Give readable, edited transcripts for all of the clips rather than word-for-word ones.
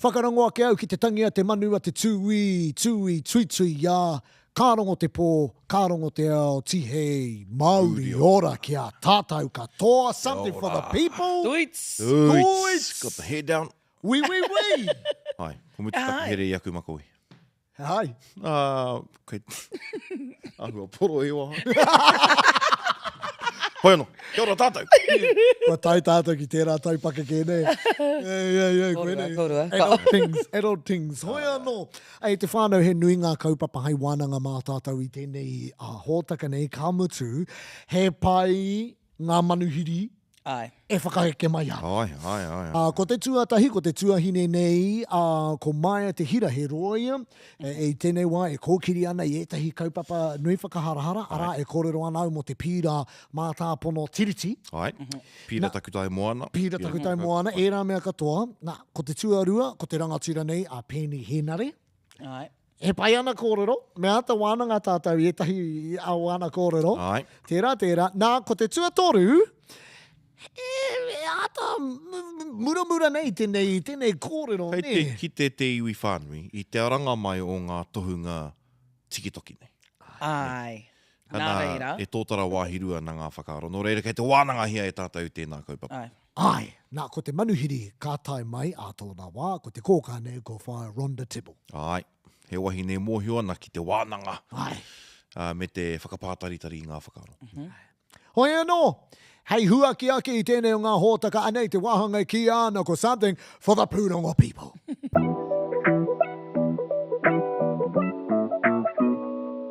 Whakarongo ake au ki te tangi a te manu a te tūī, tūī, tuitui i a, ka rongo te pō, ka rongo te ao, tihei, mauri ora ki a tātou katoa, something for the people. Tuits! Tuits! Got the hair down. Wī, wī, wī! Hai, ko mutu taku here i aku makawe. Hai. Ā, kei... Āhua poro i waha. Hoi anō, kia ora tātou. Kua tae tātou ki tērā tau pakeke nei. Ei, ei, ei, koe nei. Korua, korua. Adult things, adult things. Hoi anō. Ei, te whānau, he nui ngā kaupapa hai wānanga mā tātou i tēnei uh, hōtaka nei, ka mutu, he pai ngā manuhiri Āe. E whakaheke mai ana. Āe, āe, āe. Ā, ko te tuatahi, ko te tuahine nei, ā, ko Maia Te Hira, he rōia, e, i tēnei wā e kōkiri ana i ētahi kaupapa nui whakaharahara, arā, e kōrero ana au mō te pīra mātāpono Tiriti. Āe. Pīra Takutai Moana. Pīra Takutai Moana, ērā mea katoa. Nā, ko te tuarua, ko te rangatira nei, a Peeni Hēnare. Āe. He pai ana kōrero, me āta wānanga tātou i ētahi o ana kōrero. Āe. Tērā, tērā. Nā, ko te tuatoru, e, e āta muramura nei tēnei, tēnei kōrero, Kei nē? te kite te iwi whānui i te aranga mai o ngā tohunga tikitoki nei. Āe. Nā Ana, reira. e tōtara wāhi rua ana ngā whakaaro. Nō reira, kei te wānangahia e tātou tēnā kaupapa. Āe. Āe. Nā, ko te manuhiri ka tae mai ā tōna wā, ko te kōkā nei ko Whaea Rhonda Tibble. Āe. He wahine mōhio ana ki te wānanga. Āe. Ā, me te whakapātaritari i ngā whakaaro. Hoi anō, hei huaki ake i tēnei o ngā hōtaka, anei te wāhanga e kīia ana ko Something for the Pūrongo People.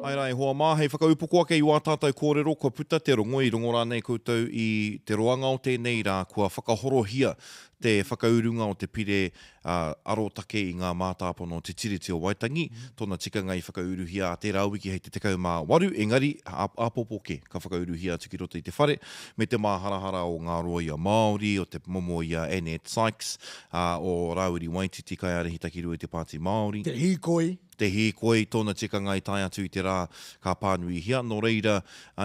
Āe rā, e hoa mā, hei whakaupoko ake i wā tātou kōrero, kua puta te rongo, i rongo rānei koutou i te roanga o tēnei rā, kua whakahorohia te whakaurunga o te pire arotake i ngā mātāpono o Te Tiriti o Waitangi, tōna tikanga i whakauruhia a tērā wiki hei te 18, engari, āpōpō kē, ka whakauruhia atu ki roto i te whare, me te māharahara o ngā rōia Māori, o te momo i a Annette Sykes, ā, o Rāwiri Waititi, kaiārahi takirua i te Pāti Māori. Te hīkoi. Te hīkoi, tōna tikanga i tae atu i te rā ka pānuihia, nō reira,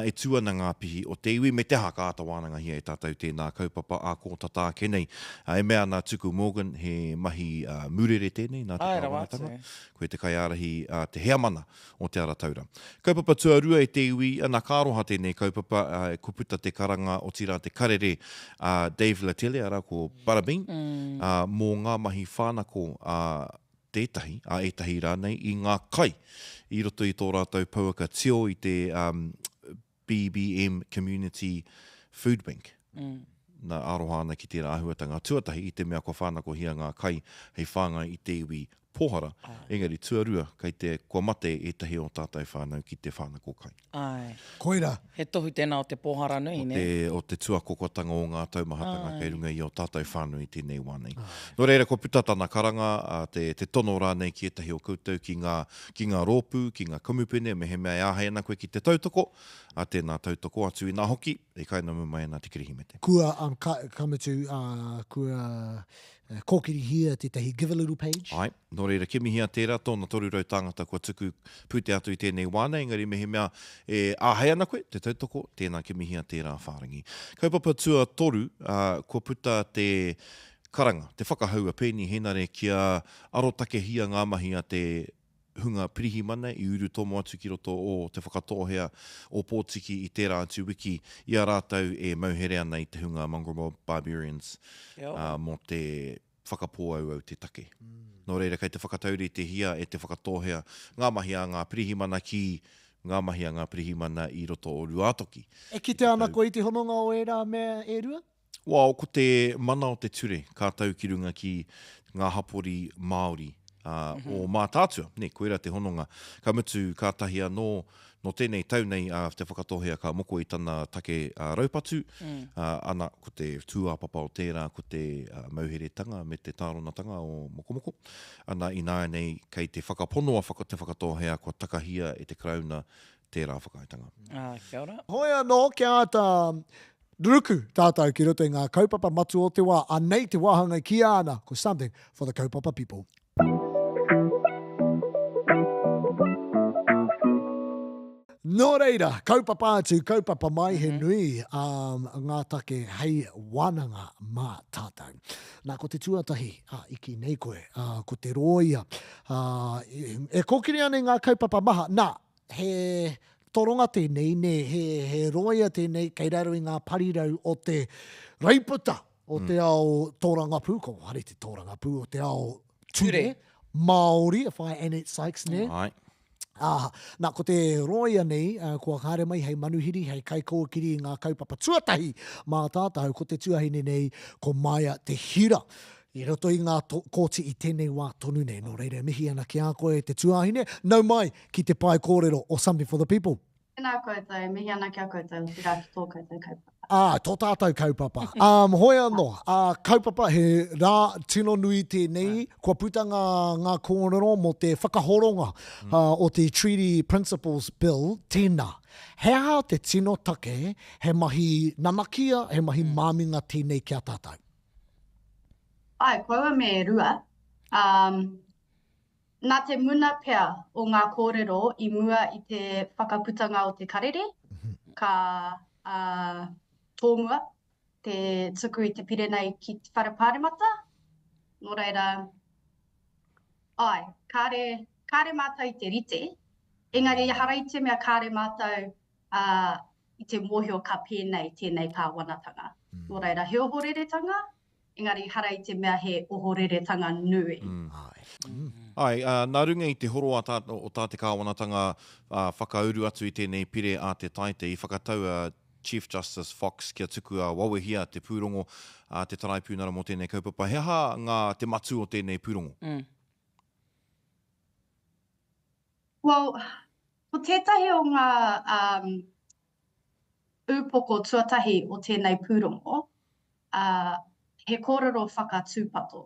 e tū ana ngā pihi o te iwi, me te aha ka āta wānangahia e tātou tēnā kaupapa ā kō tata ake nei. E mea ana a Tuku Morgan, he mahi mūrere tēnei nā te kāwanatanga, koe te kaiārahi, te heamana o Te Ara Taura. Kaupapa tuarua e te iwi, ana ka aroha tēnei kaupapa, kua puta te karanga, otirā te karere a Dave Letele, arā ko Buttabean, mō ngā mahi whānako a tētahi, a ētahi rānei, i ngā kai i roto i tō rātou pouaka tio i te BBM Community Food Bank. Nā, aroha ana ki tērā āhuatanga. Tuatahi, i te mea kua whānakohia ngā kai hei whāngai i te iwi pōhara, engari tuarua, kei te, kua mate ētahi o tātou whānau ki te whānako kai. Āe. Koirā. He tohu tēnā o te pōhara nui, nē? O te, o te tuakokotanga o ngā taumahatanga kei runga i ō tātou whānau i tēnei wā nei. Nō reira, kua puta tana karanga, te, te tono rānei ki ētahi o koutou ki ngā, ki ngā rōpū, ki ngā kamupene, mehemea e āhei ana koe ki te tautoko, ā, tēnā tautoko atu inā hoki, e kainamu mai ana te Kirihimete. Kua, um, ka, ka mutu, ā, kua kōkirihia tētahi Give a Little page. Āe. Nō reira, kimihia tērā, tōna 300 tāngata kua tuku pūtea atu i tēnei wā nei, engari mehemea e āhei ana koe te tautoko, tēnā kimihia tērā whārangi. Kaupapa tuatoru, ā, kua puta te karanga, te whakahau a Peeni Henare kia arotakehia ngā mahi a te hunga pirihimana i urutomo atu ki roto o Te Whakatōhea Ōpōtiki i tērā atu wiki i a rātou e mauhere ana i te hunga Mongrel Mob Barbarians, ā, mō te whakapōauau te take. Nō reira, kei te whakatauritehia e Te Whakatōhea ngā mahi a ngā pirihimana ki ngā mahi a ngā pirihimana i roto o Ruātoki. E kitea ana koe i te hononga o ērā mea e rua? Well, ko te mana o te ture ka tau ki runga ki ngā hapori Māori o Mātaatua, nē, koirā te hononga. Ka mutu, kātahi anō, nō tēnei tau nei a Te Whakatōhea ka moko i tana take raupatu, ana, ko te tūāpapa o tērā ko te mauheretanga me te tāronatanga o Mokomoko. Ana, ināianei kei te whakapono a Te Whakatōhea kua takahia e te Karauna. Tērā whakaaetanga. Ā, kia ora. Hoi anō, kia āta ruku tātou ki roto i ngā kaupapa matua o te wā. Anei te wāhanga e kīia ana ko Something for the Kaupapa People. Nō reira, kaupapa atu, kaupapa mai, he nui ngā take hei wānanga mā tātou. Nā, ko te tuatahi, ā, i kī nei koe, ā, ko te rōia, ā, e kōkiri ana i ngā kaupapa maha. Nā, he toronga tēnei, nē, he, he rōia tēnei kei raro i ngā parirau o te reiputa o te ao tōrangapū, ko whare te tōrangapū o te ao ture, Māori, a whai Annette Sykes, nē? Āe. Ā, nā, ko te rōia nei, kua haere mai hei manuhiri, hei kaikōkiri i ngā kaupapa tuatahi mā tātou, ko te tuahine nei, ko Maia Te Hira. I roto i ngā kōti i tēnei wā tonu nei. Nō reira, e mihi ana ki a koe te tuahine, nau mai ki te pae kōrero o Something for the People. Tēnā koutou, e mihi ana ki a koutou, otirā ki tō koutou kaupapa. Ā, tō tātou kaupapa. Um, hoi anō, ā, kaupapa, he rā tino nui tēnei, kua puta ngā, ngā kōrero mō te whakahoronga mm. uh, o te Treaty Principles Bill, tēnā. He aha te tino take, he mahi nanakia, he mahi mm. māminga tēnei ki a tātou? Ai, kouua me Rua, um, Nā te muna pea o ngā kōrero i mua i te whakaputanga o te karere, ka tōmua te tuku i te pire nei ki te Whare Pāremata. Nō reira, āe, kāre, kāre mātou i te rite, engari ehara i te mea kāre mātou i te mōhio ka pēnei tēnei kāwanatanga. Nō reira, he ohoreretanga, Engari ehara i te mea he ohoreretanga nui. Āe, nā runga i te horo a tā, o tā te kāwanatanga whakauru atu i tēnei pire a te Taite, i whakatau a Chief Justice Fox kia tukua wawehia te pūrongo a te Taraipiunara mō tēnei kaupapa. He aha ngā, te matū o tēnei pūrongo? Well, ko tētahi o ngā ūpoko tuatahi o tēnei pūrongo, ā, he kōrero whakatūpato.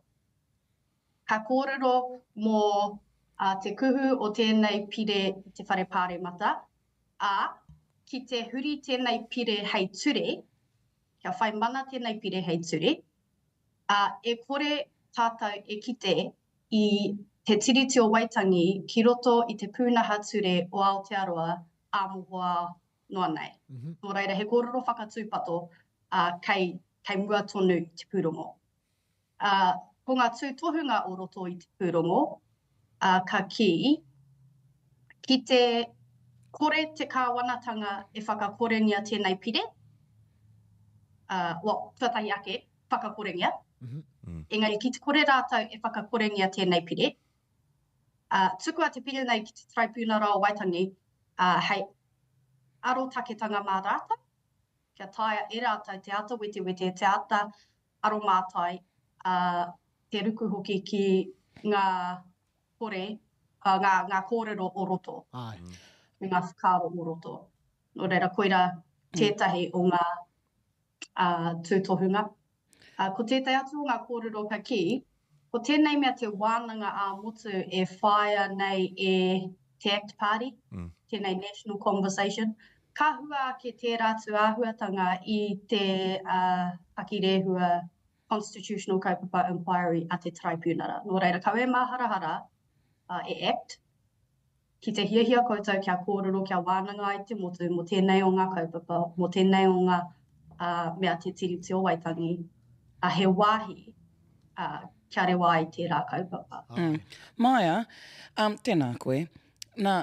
Ka kōrero mō te kuhu o tēnei pire i te Whare Pāremata, ā, ki te huri tēnei pire hei ture, kia whai mana tēnei pire hei ture, ā, e kore tātou e kite i Te Tiriti o Waitangi ki roto i te pūnaha ture o Aotearoa ā mohoa noa nei. Nō reira, he kōrero whakatūpato ā, kei, kei mua tonu i te pūrongo. Ā, ko ngā tūtohunga o roto i te pūrongo, ā, ka kī, ki te kore te kāwanatanga e whakakorengia tēnei pire, ā, well, tuatahi ake, whakakorengia, engari ki te kore rātou e whakakorengia tēnei pire, ā, tukua te pire nei ki te Taraipiunara o Waitangi, ā, hei arotaketanga mā rātou, kia taea e rātou te āta wetewete, te āta aromātai, ā, te ruku hoki ki ngā kore, ā, ngā, ngā kōrero o roto. Āe. Me ngā whakaaro o roto. Nō reira, koirā tētahi o ngā ā, tūtohunga. Ā, ko tētahi atu o ngā kōrero ka kī, ko tēnei mea te wānanga ā-motu e whāia nei e te Act Party, mm. tēnei national conversation, ka hua ake tērā tū āhuatanga i te uh, pakirehua Constitutional Kaupapa Inquiry a te Taraipiunara. Nō reira, kaua e māharahara uh, e Act, Ki te hiahia koutou kia kōrero, kia wānanga ai te motu mō tēnei o ngā kaupapa, mō tēnei o ngā mea Te Tiriti o Waitangi, he wāhi kia rewa ai tērā kaupapa. Maia, tēnā koe. Nā,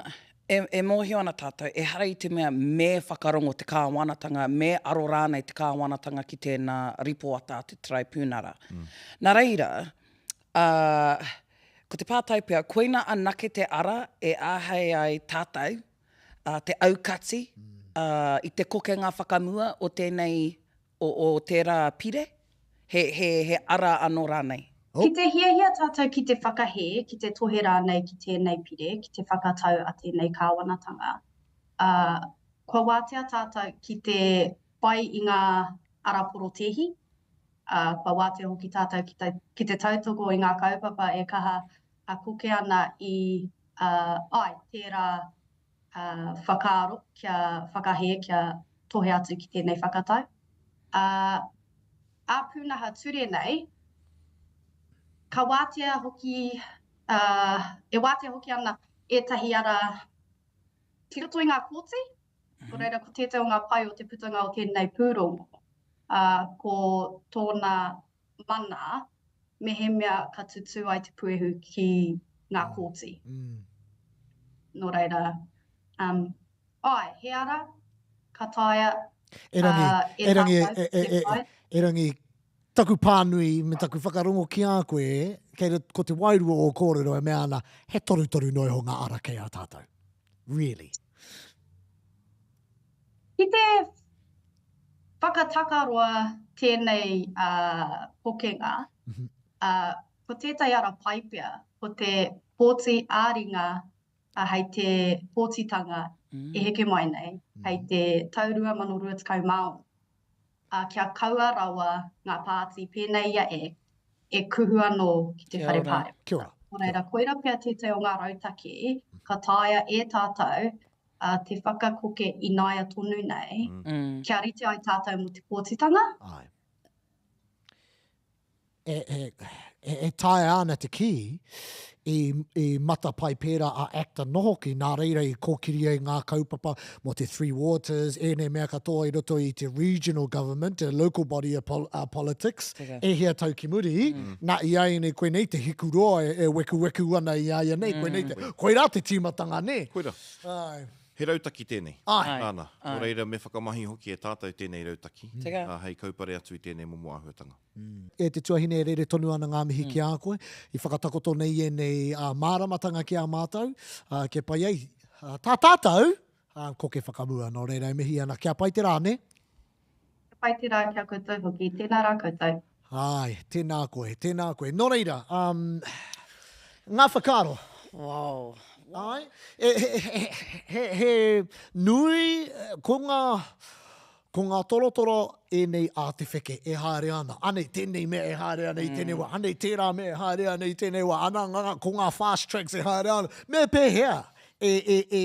e mōhio ana tātou, ehara i te mea me whakarongo te kāwanatanga, me aro rānei te kāwanatanga ki tēnā ripoata a te Taraipiunara. Nā reira, Ā, ko te pātai pea, koina anake te ara e āhei ai tātou, ā, te aukati, ā, i te kokenga whakamua o tēnei, o, o tērā pire? He, he, he ara anō rānei? Ki te hiahia tātou ki te whakahē, ki te tohe rānei ki tēnei pire, ki te whakatau a tēnei kāwanatanga, ā, kua wātea tātou ki te whai i ngā ara porotēhi, ā, kua wātea hoki tātou ki te, ki te tautoko i ngā kaupapa e kaha koke ana i, ā, āe, tērā Whakaaro kia whakahē, kia tohe atu ki tēnei whakatau. Ā, ā-pūnaha ture nei, ka wātea hoki, ā, e wātea hoki ana ētahi ara ki roto i ngā kōti, nō reira ko tētahi o ngā pai o te putanga o tēnei pūrongo, ā, ko tōna mana mehemea ka tutū ai te puehu ki ngā kōti. Mm. Nō reira, um, ai, he ara, ka taea erangi, uh, e erangi, e, e, e, e, erangi, taku pānui me taku whakarongo ki a koe, kei ko te wairua o kōrero e mea ana, he torutoru noa iho ngā ara kei a tātou. Really. Ki te whakatakaroa tēnei kokenga, ko tētahi ara pai pea, ko te pōti ā-ringa hei te pōtitanga e heke mai nei, hei te tau 2026, kia kaua rawa ngā pāti pēnei i a act e kuhu anō ki te Whare Pāremata. Kia ora. Nō reira, koira pea tētahi o ngā rautaki ka taea e tātou ā, te whakakoke ināia tonu nei, mm. kia rite ai tātou mō te pōtitanga. Ai. E, e, e, e taea ana te kī, i, i matapae pērā a ACT anō hoki, nā reira i kōkiri ai ngā kaupapa mō te Three Waters, ēnei mea katoa i roto i te regional government, te local body of pol, uh, politics, Tika. e hia tau ki muri, mm. nā i a ēnei koinei te hikuroa e, e wekuweku ana i a ia nei, mm. koinei te, koirā te tīmatanga, nē? Koirā. Āe. He rautaki tēnei. Āe. Nāna. Nō reira, me whakamahi hoki e tātou tēnei rautaki, ā, hei kaupare atu i tēnei momo āhuatanga. E te tuahine e rere tonu ana ngā mihi ki a koe, i whakatakoto nei ēnei māramatanga ki a mātou, ā, kia pai ai tā tātou koke whakamua. Nō reira, e mihi ana. Kia pai te rā, nē? Kia pai te rā ki a koutou hoki. Tēnā rā koutou. Āe, tēnā koe, tēnā koe. Nō reira, um, ngā whakaaro. Wow. Āe, e, he, he, he, he nui, ko ngā, ko ngā torotoro ēnei a te wheke e haere ana. Anei tēnei mea e haere ana i tēnei wā, anei tērā mea e haere ana i tēnei wā, ana ngā, ko ngā fast tracks e haere ana. Me pēhea e, e, e,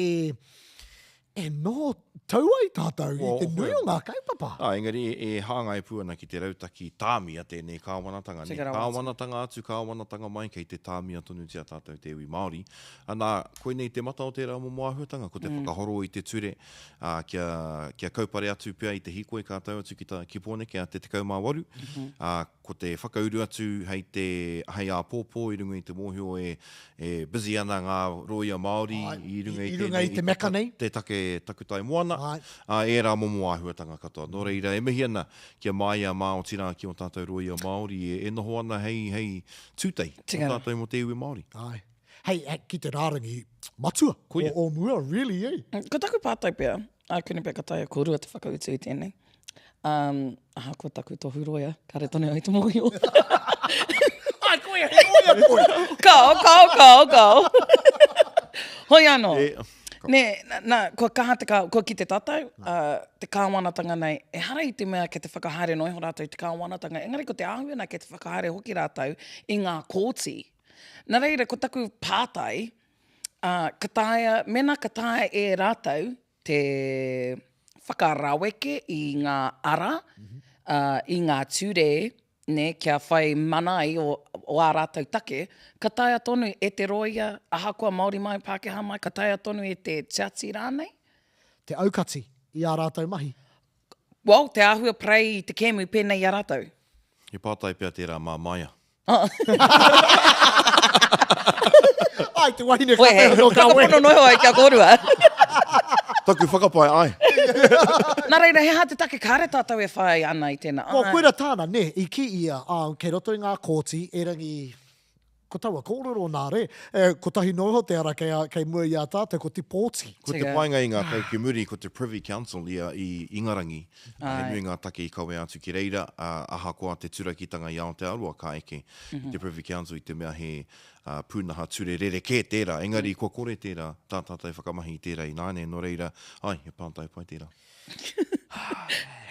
E noho tau ai tātou i te nui o ngā kaupapa. Ā, engari e hāngai pū ana ki te rautaki tāmia tēnei kāwanatanga, nē, kāwanatanga atu, kāwanatanga mai, kei te tāmia tonutia tātou te iwi Māori. Anā, koinei te mata o tērā momo āhuatanga, ko te whakahoro i te ture, ā, kia, kia kaupare atu pea i te hīkoi ka tau atu ki tā, ki Pōneke a te 18, ā, ko te whakauru atu hei te, hei āpōpō i runga i te mōhio e, e busy ana ngā rōia Māori i runga i, i runga i te meka nei. Te take takutai moana, ā, ērā momo āhuatanga katoa. Nō reira, e mihi ana kia māia mā, otirā ki ō tātou rōia Māori e, e noho ana hei, hei tūtei mō tātou mō te iwi Māori. Āe. Hei, ki te rārangi matua o, o mua, really, eh? Ko taku pātai pea, ākene pea ka taea kōrua te whakautu i tēnei. Um, ahakoa taku tohu roia, kare tonu au i te mōhio. Ai, koe, he roia koe! Kao, kao, kao, kao. Hoi anō. E, Nē, na, na, kua kaha te kā, kua kite tātou, uh, te kāwanatanga nei, ehara i te mea kei te whakahaere noa iho rātou i te kāwanatanga, engari ko te āhua nei kei te whakahaere hoki rātou i ngā kōti. Nā reira, ko taku pātai, uh, ka taea, mēnā ka taea e rātou te whakaraweke i ngā ara, i ngā ture, nē, kia whai mana ai o, o ā rātou take, ka taea tonu e te rōia, ahakoa Māori mai, Pākehā mai, ka taea tonu e te tiati rānei? Te aukati i ā rātou mahi. Well, te āhua parei i te kēmu pēnei i a rātou. He pātai pea tērā mā Maia. Ai, te wahine ka wehe. Ka wehe. Whakapono noa ai kia kōrua. Taku whakapae, ai. Nā reira, he aha te take kāre tātou e whai ana i tēnā? Well, koira tāna, nē, i kī ia, ā, kei roto i ngā kōti, erangi, ko taua kōrero nā, re, e, kotahi noa iho te ara kei, a, kei mua i a tātou, ko te pōti. Ko te painga i ngā tau ki muri, ko te Privy Council ia i Ingarangi, He nui ngā take i kawea atu ki reira, ā, ahakoa te turakitanga i Aotearoa ka eke i te Privy Council i te mea he pūnaha ture rerekē tērā, engari kua kore tērā, tā tātou whakamahi i tērā ināianei, nō reira, āe, he pātai pai tērā.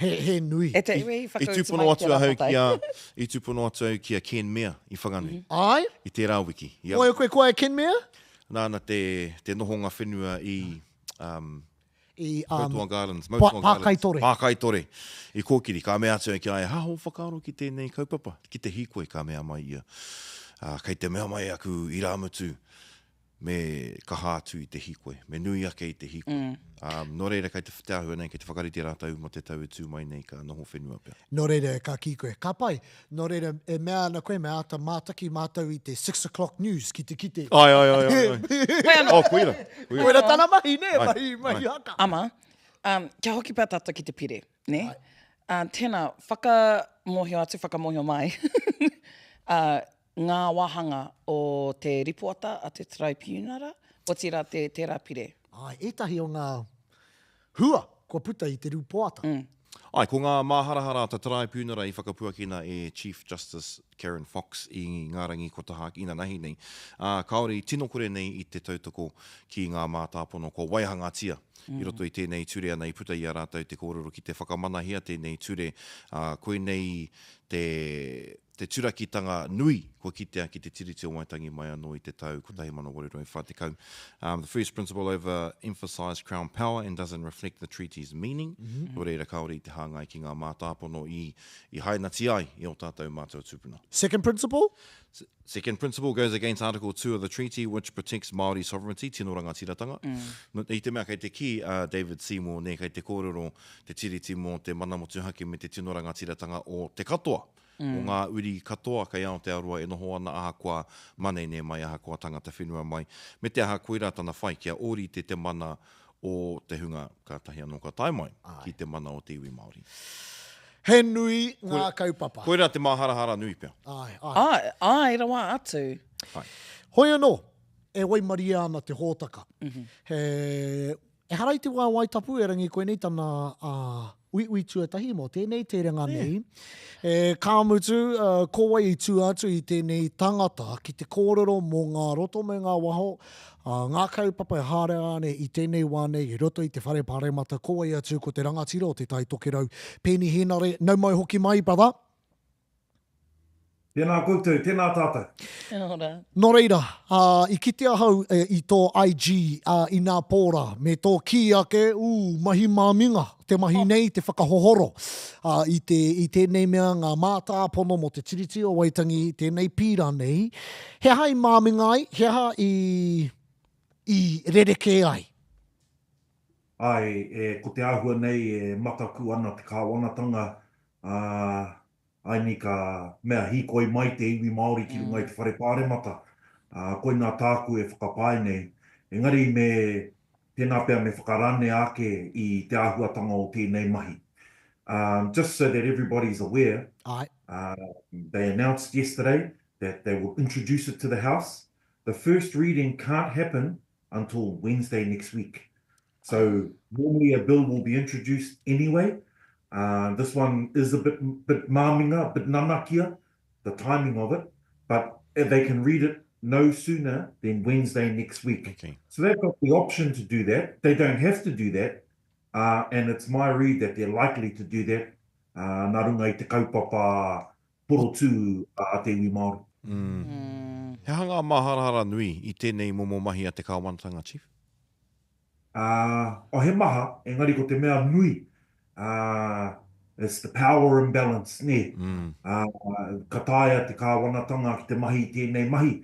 He, he nui. E te iwi i I whakautu tūpono mai atu tērā ahau pātai. ki a, i tūpono atu au ki a Ken Mair i Whanganui. Āe? I tērā wiki. I a. Moe koe koa e Ken Mair? Nāna te, te nohonga whenua i. Um, I, um, Moutoa Gardens, Moutoa pa, Gardens. Pākaitore. Pākaitore. I kōkiri, ka mea atu ki a ia, ha, hō whakaaro ki tēnei kaupapa, ki te hīkoi, ka mea mai ia. Uh, kei te mea mai aku irāmutu, me kaha atu i te hīkoi, me nui ake i te hīkoi. Mm. Um, nō reira, kei te, te āhua nei, kei te whakarite rātou mō te tau e tū mai nei, ka noho whenua pea. Nō reira, ka kī koe, ka pai. Nō reira, e mea ana koe, me āta mātaki mātou i te six o'clock news ki te kite. Ai, ai, ai, ai, ai. Hoi anō. Oh, koira. Koira. Koira tana mahi, nē, Ai, mahi, mahi ai. haka. Ama, um, kia hoki pea tātou ki te pire, nē? Uh, tēnā, whakamōhio atu, whakamōhio mai. uh, ngā wāhanga o te ripoata a te Taraipiunara, otirā te, tērā pire. Āe, ētahi o ngā hua kua puta i te rūpoata. Āe, ko ngā māharahara a te Taraipiunara i whakapuakina e Chief Justice Karen Fox i ngā rangi kua taha ake inanahi nei, ā, kāore i tino kore nei i te tautoko ki ngā mātāpono kua waihangatia i roto i tēnei ture ana i puta i a rātou te kōrero ki te whakamanahia tēnei ture, ā, koinei te te turakitanga nui kua kitea ki te Tiriti o Waitangi mai anō i te tau 1840. Um, the first principle over emphasised Crown power and doesn't reflect the treaty's meaning. Mm -hmm. Nō reira, kāore i te hāngai ki ngā mātāpono i, i hainatia ai i ō tātou mātua tūpuna. Second principle? S second principle goes against Article 2 of the treaty which protects Māori sovereignty, tino rangatiratanga. Mm. I te mea kei te kī a uh, David Seymour, nē, kei te kōrero te tiriti mō te mana motuhake me te tino rangatiratanga o te katoa. o ngā uri katoa kei Aotearoa e noho ana ahakoa manene mai, ahakoa tangata whenua mai, me te aha koirā tana whai kia ōrite te mana o te hunga kātahi anō ka tae mai ki te mana o te iwi Māori. He nui ngā kaupapa. Koirā te māharahara nui pea. Āe, āe. Āe, āe rawa atu. Āe. Hoi anō, e waimarie ana te hōtaka. He Ehara i te waewae tapu erangi koinei tana uiui tuatahi mō tēnei terenga nei. E, ka mutu, ko wai i tua atu i tēnei tangata ki te kōrero mō ngā roto me ngā waho, ngā kaupapa e haere ana i tēnei wā nei i roto i te whare paremata, ko wai atu ko te rangatira o Te Tai Tokerau, Peeni Henare, nau mai hoki mai, brother. Tēnā koutou, tēnā tātou. Kia ora. Nō reira, i kite ahau i tō IG inā pō rā, me tō kī ake, ū, mahi māminga te mahi nei te whakahohoro i te, i tēnei mea ngā mātāpono mō te Tiriti o Waitangi, tēnei pīra nei. He aha i māminga ai, he aha i, i rerekē ai? Āe, e, ko te āhua nei e mataku ana te kāwanatanga, ā, Aini ka mea hīkoi mai te iwi Māori ki runga i te whare pāremata, ā, koinā tāku e whakapae nei. Engari me, tēnā pea me whakaranea ake i te āhuatanga o tēnei mahi. Um, just so that everybody's aware, Āe. uh, they announced yesterday that they will introduce it to the House. The first reading can't happen until Wednesday next week. So normally a bill will be introduced anyway. Uh, this one is a bit, bit māminga, a bit nanakia, the timing of it, but they can read it no sooner than Wednesday next week. Okay. So they've got the option to do that. They don't have to do that. Uh, and it's my read that they're likely to do that. Uh, nā runga i te kaupapa porotū a te iwi Māori. Mm. He aha ngā māharahara nui i tēnei momo mahi a te kāwanatanga, Chief? Ā, oh, he maha, engari ko te mea nui, ā, it's the power imbalance, nē. Ā, ka taea te kāwanatanga ki te mahi i tēnei mahi.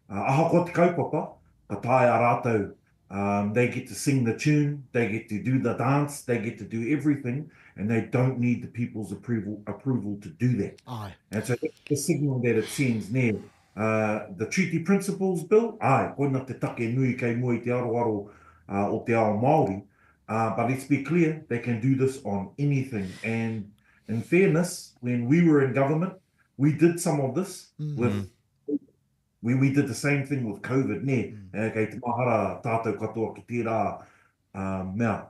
Ā, ahakoa te kaupapa, ka taea rātou, um, they get to sing the tune, they get to do the dance, they get to do everything, and they don't need the people's approval, approval to do that. Āe. And so that's the signal that it sends, nē. The Treaty Principles Bill, āe, koina te take nui kei mua i te aroaro o te ao Māori, but let's be clear, they can do this on anything, and in fairness, when we were in government, we did some of this with, we, we did the same thing with COVID, nē, kei te mahara tātou katoa ki tērā mea,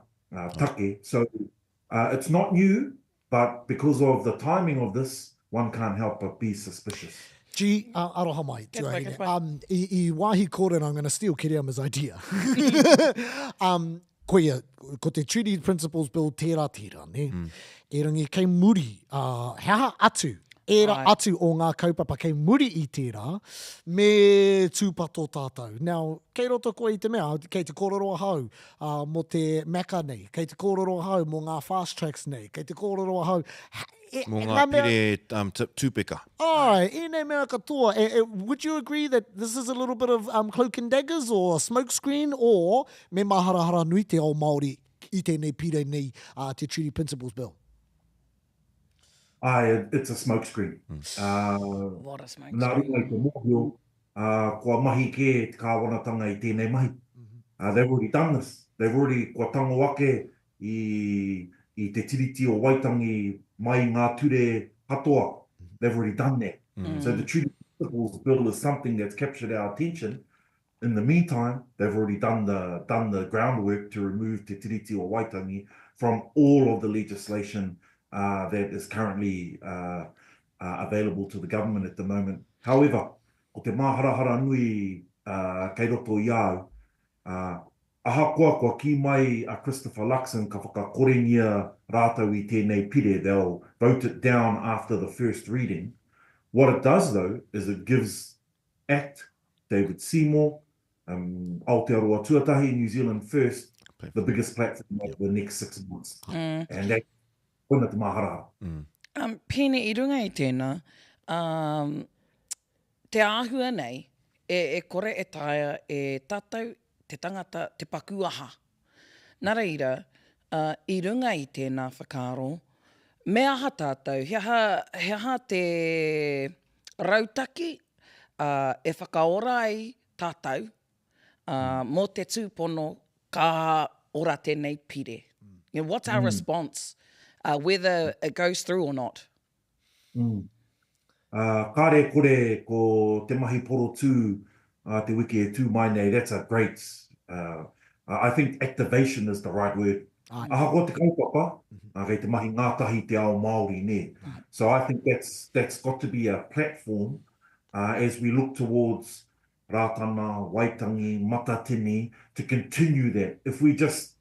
take, so it's not new, But because of the timing of this, one can't help but be suspicious. G, uh, aroha mai, Kia pai, tuahine. kia pai. Um, i, i wāhi kōrero, I'm going to steal Kereama's idea. um, koia, ko te Treaty Principles Bill tērā tērā, ne? Mm. Erangi kei muri, uh, he aha atu? Ērā atu o ngā kaupapa kei muri i tērā, me tūpato tātou. Now, kei roto koe i te mea, kei te kōrero ahau mō te MACA nei, kei te kōrero ahau mō ngā fast tracks nei, kei te kōrero ahau, Mō ngā pire tūpeka. Āe, ēnei mea katoa, would you agree that this is a little bit of cloak and daggers or a smoke screen or me māharahara nui te ao Māori i tēnei pire nei, te Treaty Principles Bill? Āe, it's a smoke screen. What a smoke screen. Nā runga i te mōhio, kua mahi kē te kāwanatanga i tēnei mahi. They've already done this. They've already, kua tango ake i, i te Tiriti o Waitangi mai i ngā ture katoa. They've already done that. So the Treaty Principles Bill is something that's captured our attention. In the meantime, they've already done the, done the groundwork to remove Te Tiriti o Waitangi from all of the legislation uh, that is currently uh, uh, available to the government at the moment. However, ko te māharahara nui uh, kei roto i a au, uh, ahakoa kua kī mai a Christopher Luxon ka whakakorengia rātou i tēnei pire, they'll vote it down after the first reading, what it does though is it gives ACT, David Seymour, um, Aotearoa Tuatahi, New Zealand First, the biggest platform over the next 6 months. And that, koina te māharahara. Um, Pēne, i runga i tēnā, um, te āhua nei, e, e kore e taea e tātou te tangata te paku aha. Nā reira, uh, i runga i tēnā whakaaro, me aha tātou, he aha, he aha te rautaki uh, e whakaora ai tātou uh, mō te tūpono ka ora tēnei pire. You know, what's our mm. response, uh, whether it goes through or not? Mm. Uh, kāre kore ko te mahi porotū uh, te wiki e tū mai nei, that's a great, uh, I think activation is the right word. Ai. Ahakoa te kaupapa, mm -hmm. uh, kei te mahi ngātahi te ao Māori, nē. So I think that's, that's got to be a platform uh, as we look towards Rātana, Waitangi, Matatini, to continue that. If we just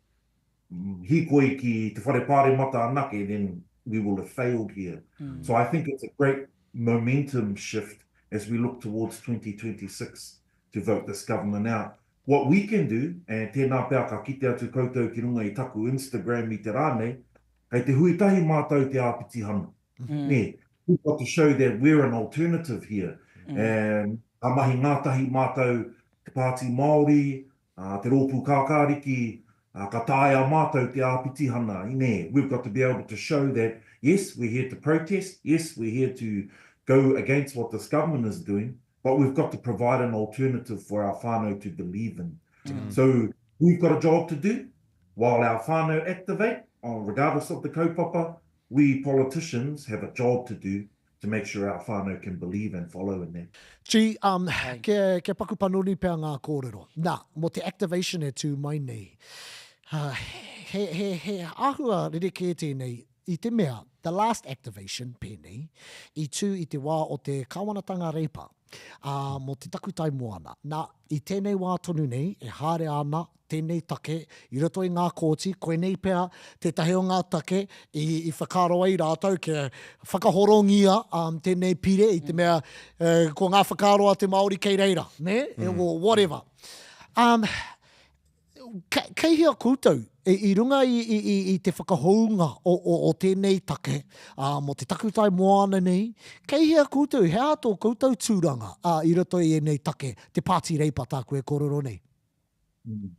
hīkoi ki te whare pāremata anake, then we will have failed here. Mm. So I think it's a great momentum shift as we look towards 2026 to vote this government out. What we can do, and tēnā pea ka kite atu koutou ki runga i taku Instagram i te rā nei, kei te hui tahi mātou te āpitihana. Mm. Nē, we've got to show that we're an alternative here. Mm. And ka mahi ngātahi mātou te Pāti Māori, uh, te Rōpū Kākāriki, uh, ka taea mātou te āpitihana, nē, we've got to be able to show that, yes, we're here to protest, yes, we're here to go against what this government is doing, but we've got to provide an alternative for our whānau to believe in. Mm. So we've got a job to do while our whānau activate, uh, regardless of the kaupapa, we politicians have a job to do to make sure our whānau can believe and follow in that. Gee, um, kia, kia paku panoni pea ngā kōrero. Nā, mō te activation e tū mai nei, uh, he, he, he āhua rerekē tēnei i te mea, the last activation, pēnei, i tū i te wā o te Kāwanatanga Reipa, ā, mō te takutai moana. Nā, i tēnei wā tonu nei, e haere ana tēnei take i roto i ngā kōti, koinei pea tētahi o ngā take i, i whakaaro ai rātou kia whakahorongia um, tēnei pire i te mea eh, ko ngā whakaaro a te Māori kei reira, nē? Mm. Or whatever. Um, kei hea koutou i, i runga i, i, i, i te whakahounga o, o, o tēnei take ā, mō te takutai moana nei, kei hea koutou, he aha tō koutou tūranga ā, i roto i ēnei take, te Pāti Reipa tāku e kōrero nei? Mm.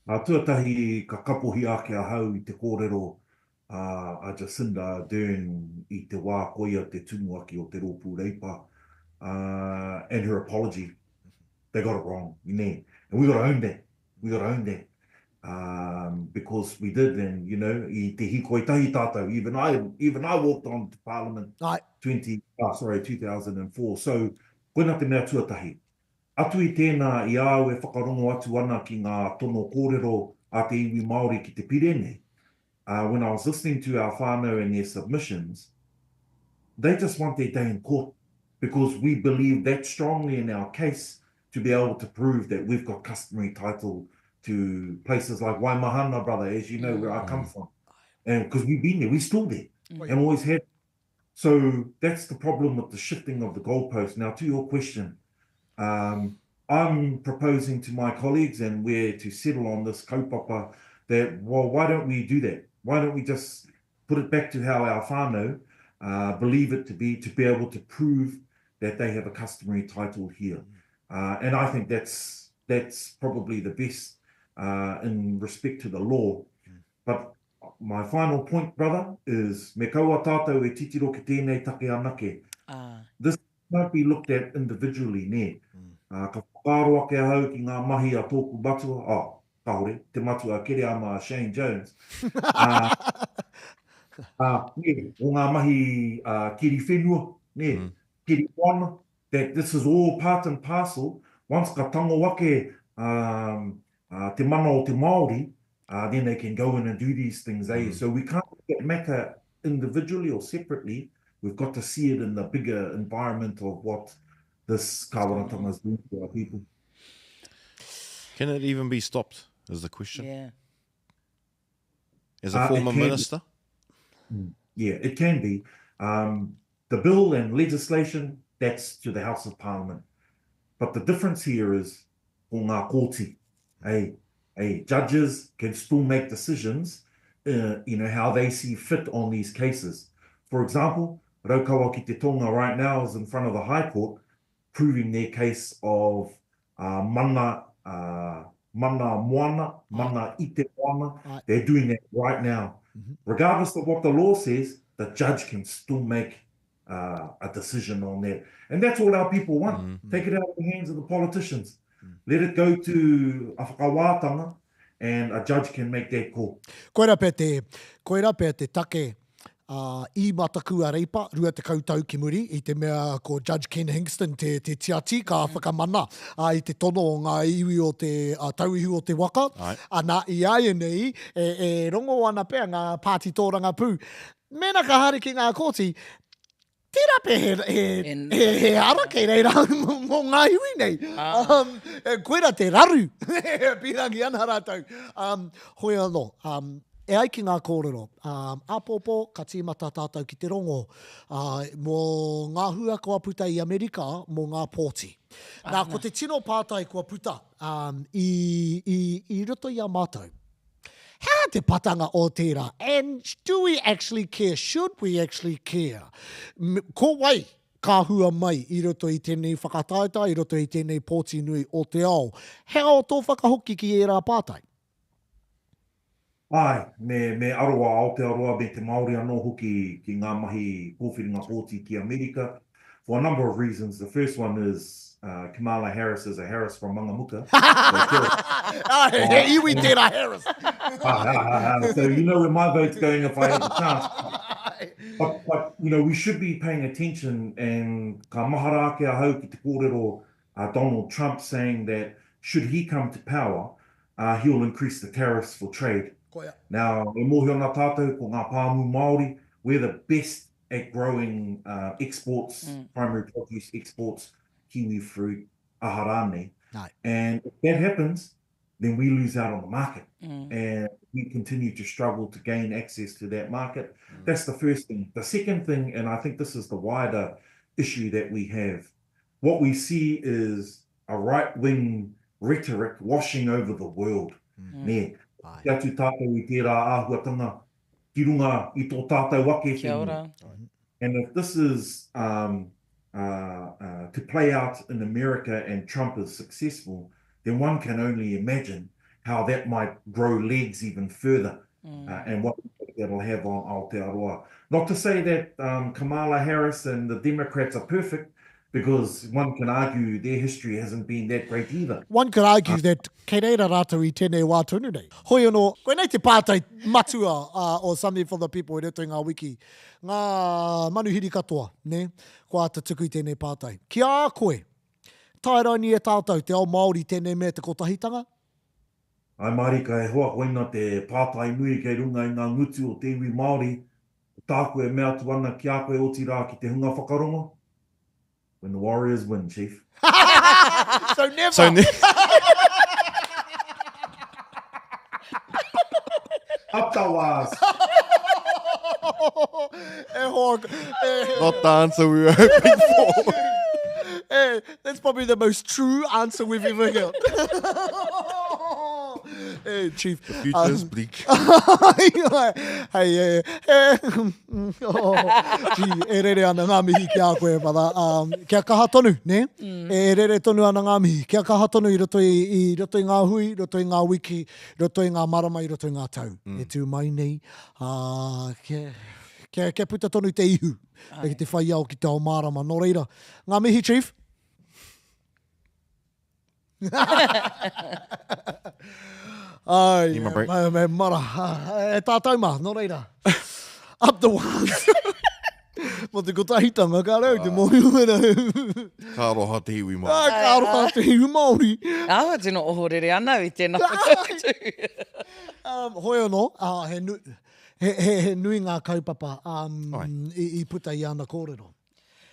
Ā, tuatahi ka kapohi ake ahau i te kōrero a, a Jacinda Ardern i te wā koia te tumuaki o te Rōpū Reipa, uh, and her apology. They got it wrong, nē. And we got to own that. We got to own that. Um, because we did, and, you know, i te hīkoi tahi tātou, even I, even I walked on to Parliament Ai. 20, ah, sorry, 2004. So, koina te mea tuatahi. Atu i tēnā, i a au e whakarongo atu ana ki ngā tono kōrero a te iwi Māori ki te pire nei, uh, when I was listening to our whānau and their submissions, they just want their day in court because we believe that strongly in our case to be able to prove that we've got customary title to places like Waimahana, brother, as you know, where I come from. And because we've been there, we're still there, and always have. So that's the problem with the shifting of the goalpost. Now, to your question, um, I'm proposing to my colleagues, and we're to settle on this kaupapa, that, well, why don't we do that? Why don't we just put it back to how our whānau uh, believe it to be, to be able to prove that they have a customary title here. Uh, and I think that's that's probably the best uh, in respect to the law. But my final point, brother, is me kaua tātou e titiro ki tēnei take anake. Ah. This can't be looked at individually, nē. Mm. Uh, ka whakaaro ake ahau ki ngā mahi a tōku matua, oh, kāore, te matua a Kereama a Shane Jones. Uh, uh, nē, o ngā mahi uh, keri whenua, nē, mm. keri moana, that this is all part and parcel, once ka tango ake um, uh, te mana o te Māori, uh, then they can go in and do these things, eh? Mm. So we can't look at matter individually or separately. We've got to see it in the bigger environment of what this kāwanatanga is doing to our people. Can it even be stopped, is the question. Yeah. As a uh, former minister? Be. Mm, yeah, it can be. Um, the bill and legislation, that's to the House of Parliament. But the difference here is ko ngā kōti. Hey, hey, judges can still make decisions, uh, you know, how they see fit on these cases. For example, Raukawa ki te Tonga right now is in front of the High Court proving their case of uh, mana, uh, mana moana, mana i te moana. Right. They're doing that right now. Mm -hmm. Regardless of what the law says, the judge can still make uh, a decision on that. And that's all our people want. Mm -hmm. Take it out of the hands of the politicians. Mm. Let it go to a whakawātanga and a judge can make that call. Koira pea te, koira pea te take uh, i mataku a Reipa, 20 tau ki muri, i te mea ko Judge Ken Hingston te, te tiati ka mm. whakamana uh, i te tono o ngā iwi o te uh, tauihu o te waka. Ana, i āianei, e, e rongo ana pea ngā pāti tōrangapū. Mēnā ka haere ki ngā kōti, tērā pea he, he, he, he ara kei reira mō ngā iwi nei. Ah. Um, koira te raru, pīrangi ana rātou. Um, hoi anō, um, e ai ki ngā kōrero, um, āpōpō ka tīmata tātou ki te rongo uh, mō ngā hua kua puta i Amerika mō ngā pōti. Nā, ko te tino pātai kua puta um, i, i, i roto i a mātou, He aha te patanga o tērā? And do we actually care? Should we actually care? Ko wai ka hua mai i roto i tēnei whakataetae, i roto i tēnei pōti nui o te ao? He aha tō whakahoki ki ērā pātai? Āe, me, me aro a Aotearoa me te Māori anō hoki ki ngā mahi kōwhiringa pōti ki Amerika. For a number of reasons, the first one is uh, Kamala Harris is a Harris from Mangamuka. So, he iwi tērā Harris. so you know where my vote's going if I had the chance. But, but you know, we should be paying attention and ka mahara ake ahau ki te kōrero uh, Donald Trump saying that should he come to power, uh, he'll increase the tariffs for trade. Koia. Now, e mōhio ana tātou ko ngā pāmu Māori, we're the best at growing uh, exports, mm. primary produce exports, kiwi fruit, aha rānei. No. And if that happens, then we lose out on the market. Mm. And we continue to struggle to gain access to that market. Mm. That's the first thing. The second thing, and I think this is the wider issue that we have, what we see is a right-wing rhetoric washing over the world. Mm. Nē. Ki atu tātou i tērā āhuatanga ki runga i tō tātou ake Kia whenua. ora. And if this is um, uh, uh, to play out in America and Trump is successful, then one can only imagine how that might grow legs even further mm. uh, and what impact that'll have on Aotearoa. Not to say that um, Kamala Harris and the Democrats are perfect, because one can argue their history hasn't been that great either. One could argue that kei reira rātou i tēnei wā tonu nei. Hoi anō, koinei te pātai matua uh, o Something for the People i roto i ngā wiki. Ngā manuhiri katoa, nē, kua āta tuku i tēnei pātai. Ki a koe, tae raini e tātou te ao Māori tēnei mea te kotahitanga? Āe mārika e hoa, koina te pātai nui kei runga i ngā ngutu o te iwi Māori, ko tāku e mea atu ana ki a koe otirā ki te hunga whakarongo, when the Warriors win, Chief. So never! So ne Up the Wars! E hoa, e... Not the answer we were hoping for. Eh, that's probably the most true answer we've ever got. Eh, Chief. The future is bleak. Hei, e, e, oh, gee, e rere ana ngā mihi ki a koe, brother. Um, kia kaha tonu, ne? Mm. E rere tonu ana ngā mihi. Kia kaha tonu i roto i, i roto i ngā hui, i roto i ngā wiki, i roto i ngā marama, i roto i ngā tau. Mm. E tū mai nei. Uh, kia, kia, kia puta tonu te ihu. Ai. Ki te whai ao ki te ao mārama. Nō reira, ngā mihi, Chief. Ai, Need my break. me, me mara. E tātou mā, nō reira. Up the ones. Mō te kotahitanga, ka rau te mōhio mena. Ka aroha te iwi Māori. Ah, ka aroha te iwi Māori. Āhua tino ohorere ana au i tēnā whakautu. Um, hoi anō, uh, he, nu, he, he, he nui ngā kaupapa um, i, i puta i ana kōrero.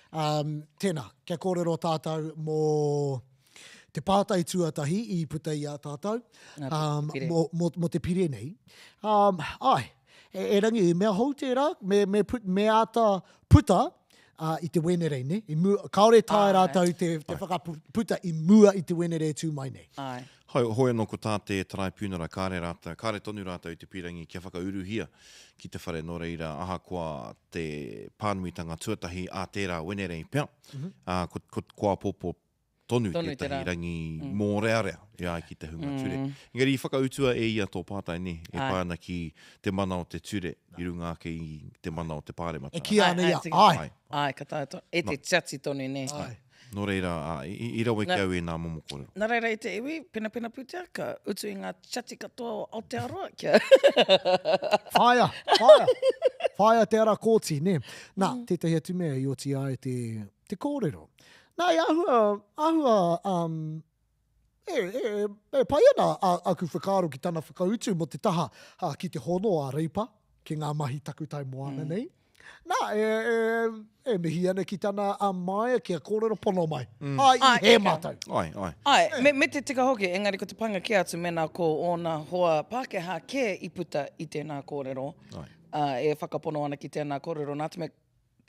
Um, tēnā, kia kōrero tātou mō te pātai tuatahi i puta i a tātou, um, mō, mō, mō te pire nei. Um, ai, e, e rangi, mea hou tērā, me, me, put, me āta puta uh, i te Wenerei, ne? I mua, kāore tae rātou te, te whakaputa i mua i te Wenerei tū mai nei. Ai. Hoi, hoi anō ko tā te Taraipiunara, kāre rātou, kāre tonu rātou i te pīrangi kia whakauruhia ki te whare, nō reira, ahakoa te pānuitanga tuatahi a tērā Wenerei pea, ā, ko, ko, ko āpōpō tonu Tonu tētahi tērā. rangi mōrearea e ai ki te hunga ture. Engari i whakautua e ia tō pātai, nē, e Āe. pā ana ki te mana o te ture i runga ake i te mana o te Pāremata. E kīia ana Āe, ia, āe, tika. āe. Āe. Āe, ka taea tonu. E te tiati tonu, nē. Āe. Nō reira, ā, i, i rawe ki Na- au ēnā momo kōrero. Nā reira i te iwi, penapena pūtea, ka utu i ngā tiati katoa o Aotearoa kia... Whāia, whāia, whāia te ara kōti, nē. Nā, tētahi atu mea i oti ai te, te kōrero. Nā, i āhua, āhua, um, e, e, e pai ana a, aku whakaaro ki tana whakautu mō te taha a, ki te hono a Reipa ki ngā mahi takutai moana nei. Nā, e, e, e mihi ana ki tana a Maia kia kōrero pono mai. Mm. Ai, i hē mātou. Ai, ai. Ai, me, me te tika hoki, engari ko te panga kē atu mēnā ko ōna hoa Pākehā kē i puta i tēnā kōrero, Ai. ā, e whakapono ana ki tēnā kōrero, nā te mea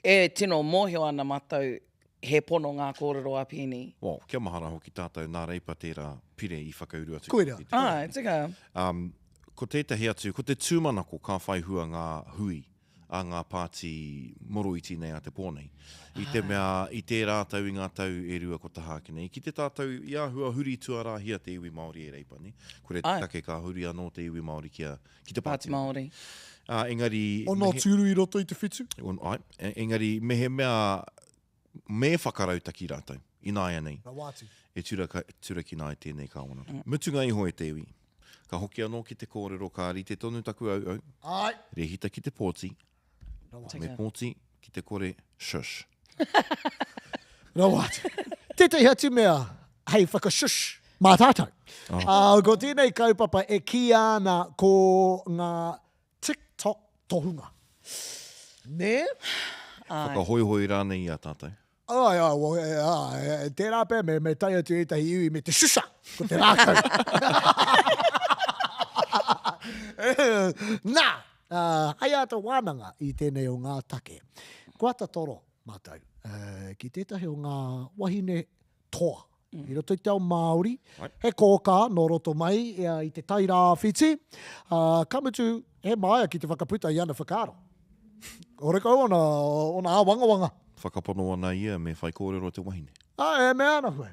e tino mōhio ana mātou he pono ngā kōrero a Peeni. Well, kia mahara hoki tātou, nā Reipa tērā pire i whakauru atu. Koira. ki te pire. Ai, tika. Um, ko tētahi atu, ko te tūmanako ka whai hua ngā hui a ngā pāti moroiti nei a te pō nei. I te mea, i tērā tau i ngā tau e rua ko taha ake nei, ki te tātou i āhua huri tuarāhia te iwi Māori e Reipa, ne? Kore te take ka huri anō te iwi Māori ki a, ki te Pāti Māori. Ā, engari... Ono tūru i roto i te whitu. On, ai, engari, mehemea me whakarautaki rātou, ināianei. Rawa atu. E turaka, turakina ai tēnei kāwanatanga. Mutunga iho e te iwi. Ka hoki anō ki te kōrero, ka rite tonu taku auau. Āe. Rēhita ki te pōti. Rawa atu. Me pōti, ki te kore, shush. Rawa atu. Tētahi atu mea hei whakashush mā tātou. Oh. Uh, ko tēnei kaupapa e kīia ana ko ngā TikTok tohunga. Nē? Whakahoihoi rānei i a tātou. Ai, ai, well, e, ai, e, tērā pea me, me tae atu ētahi iwi me te shusha, ko te rākau. Nā, uh, hei āta wānanga i tēnei o ngā take. Kua ata toro mātou uh, ki tētahi o ngā wahine toa I roto i te ao Māori, he kōkā nō roto mai i te Tai Rāwhiti, ā, ka mutu he māia ki te whakaputa i ana whakaaro. Horekau ona, ona āwangawanga. Whakapono ana ia me whaikōrero te wahine. Ā, e mea ana koe.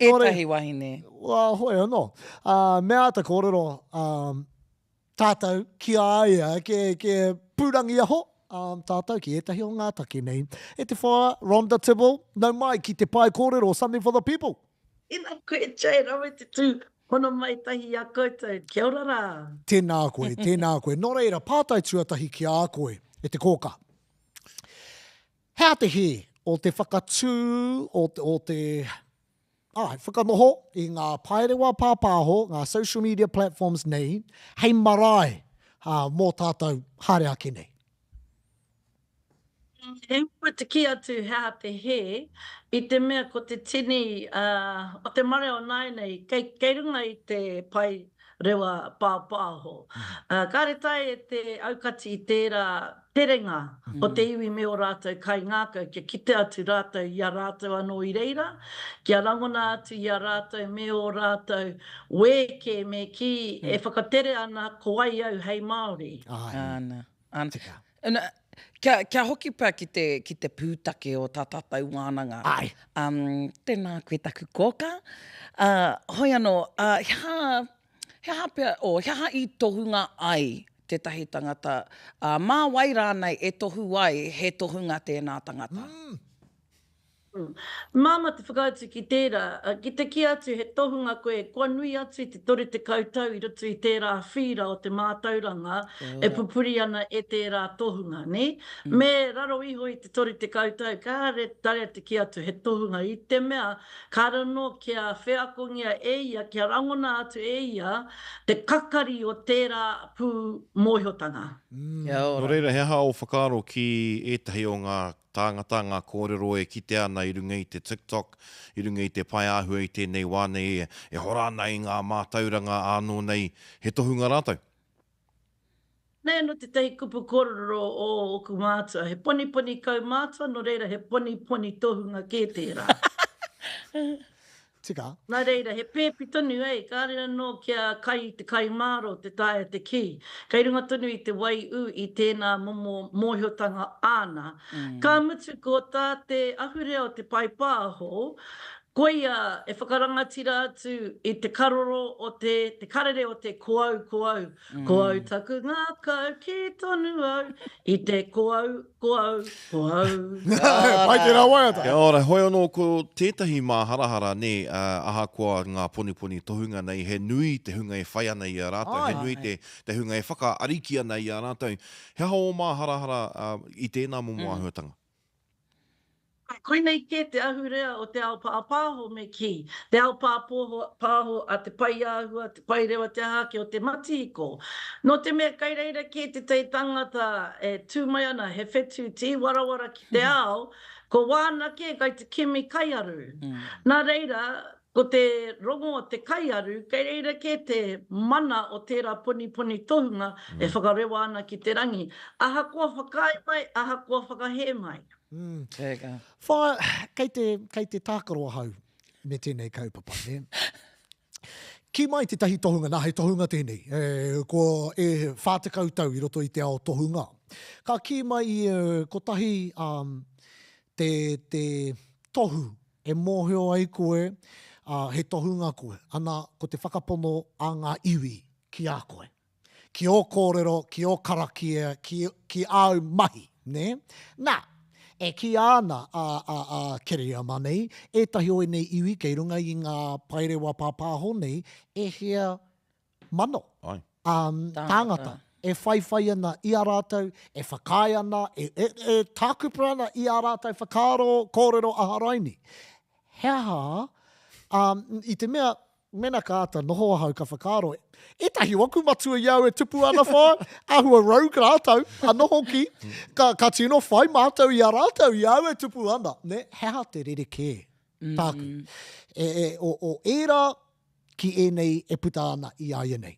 Nō reira. Ētahi wahine. Ā, hoi anō. Ā, me āta kōrero, ā, tātou ki a ia, ki, ki pūrangiaho um, tātou ki ētahi o ngā take nei. E te whaea, Rhonda Tibble, nau mai ki te pae kōrero Something for the People. Tēnā koe Jay, rawe te tū hono mai tahi i a koutou. Kia ora rā. Tēnā koe, tēnā koe. Nō reira, pātai tuatahi ki a koe, e te kōkā. He aha te hē o te whakatū, o, o te Āe, whakanoho i ngā paerewa pāpāho, ngā social media platforms nei, hei marae mō tātou haere ake nei. He uaua te kī atu he aha te hē, i te mea ko te tini o te marea o nāianei kei, kei runga i te pae. rewa pāpāho. Kāre taea e te aukati i tērā terenga o te iwi me ō rātou kaingākau kia kite atu rātou i a rātou anō i reira, kia rangona atu i a rātou me ō rātou wēkē me kī e whakatere ana ko wai au hei Māori. Āna, āna. Tika. Kia, kia hoki pea ki te, ki te pūtake o tā tātou wānanga. Āe. Um, tēnā koe taku kōkā. Uh, hoi anō, uh, he aha, he aha pea, oh, he aha i tohunga ai tētahi tangata, uh, mā wai rānei e tohu ai he tohunga tēnā tangata? Mm. Māmā te whakaatu ki tērā, ki te kī atu he tohunga koe, kua nui atu i te 30 tau i roto i tērā whīra o te mātauranga e pupuri ana e tērā tohunga, nē? Me raro iho i te 30 tau, kāre taea te kī atu he tohunga i te mea kāre anō kia wheakongia e ia, kia rangona atu e ia te kakari o tērā pū mōhiotanga. Kia ora. Nō reira, he aha ō whakaaro ki ētahi o ngā tāngata, ngā kōrero e kitea ana i runga i te TikTok, i runga i te pae āhua i tēnei wā nei e hora ana i ngā mātauranga ānō nei he tohunga rātou. Nei anō tētahi kupu kōrero o ōku mātua, he poniponi kaumātua, nō reira he poniponi tohunga kē tērā. Tika. Nā reira, he pēpi tonu, ei, kāre anō kia kai i te kai mārō te taea te kī. Kei runga tonu i te waiū i tēnā momo mōhiotanga āna. Ka mutu ko tā te ahurea o te pae pāho, koia e whakarangatira atu i te karoro o te, te karere o te ko au, ko au, Ko au taku ngākau kī tonu au i te ko au, ko au, ko au. Pai tērā waiata. Kia ora, hoi anō ko tētahi māharahara nē, ahakoa ngā poniponi tohunga nei, he nui te hunga e whai ana i a rātou, he nui te, te hunga e whakaariki ana i a rātou. He aha ō māharahara i tēnā momo āhuatanga? Koinei kē te ahurea o te ao pāpāho me kī, te ao pāpōho, pāho a te paeāhua, te paerewa, te aha ake o te matihiko. Nō te mea kai reira kē te tei tangata e tū mai ana he whetū tīwarawara ki te ao, ko wāna kē kai te kimi kaiaru. Nā reira, ko te rongo o te kaiaru, kei reira kē te mana o tērā poniponi tohunga e whakarewa ana ki te rangi, ahakoa whakaae mai, ahakoa whakahē mai. Teka. Wha, kei te, kei te tākaro ahau me tēnei kaupapa, nē. Kī mai tētahi tohunga, nā, he tohunga tēnei, e, kua e 40 tau i roto i te ao tohunga. Ka kī mai ia kotahi um, te, te tohu e mōhio ai koe, uh, he tohunga koe, ana, ko te whakapono a ngā iwi ki a koe. ki ō kōrero, ki ō karakia, ki, ki āu mahi, nē? Nā, e kīia ana a, a, a Kereama nei, ētahi o ēnei iwi kei runga i ngā paerewa pāpāho nei, e hia mano, Ai. um, tāngata e whaiwhai ana i a rātou, e whakaae ana, e, e, e tākupu ana i ā rātou whakaaro, kōrero aha raini. He aha, um, i te mea, Mena ka ata noho ahau ka whakaaro, etahi o aku matua i au e tupu ana wha, ahua rogue ratou, ano hoki, ka, ka tino whai matou i a ratou i au e tupu ana, ne? He aha te rerekē, tāku, e, e, o, o ērā ki ēnei e puta ana i āianei?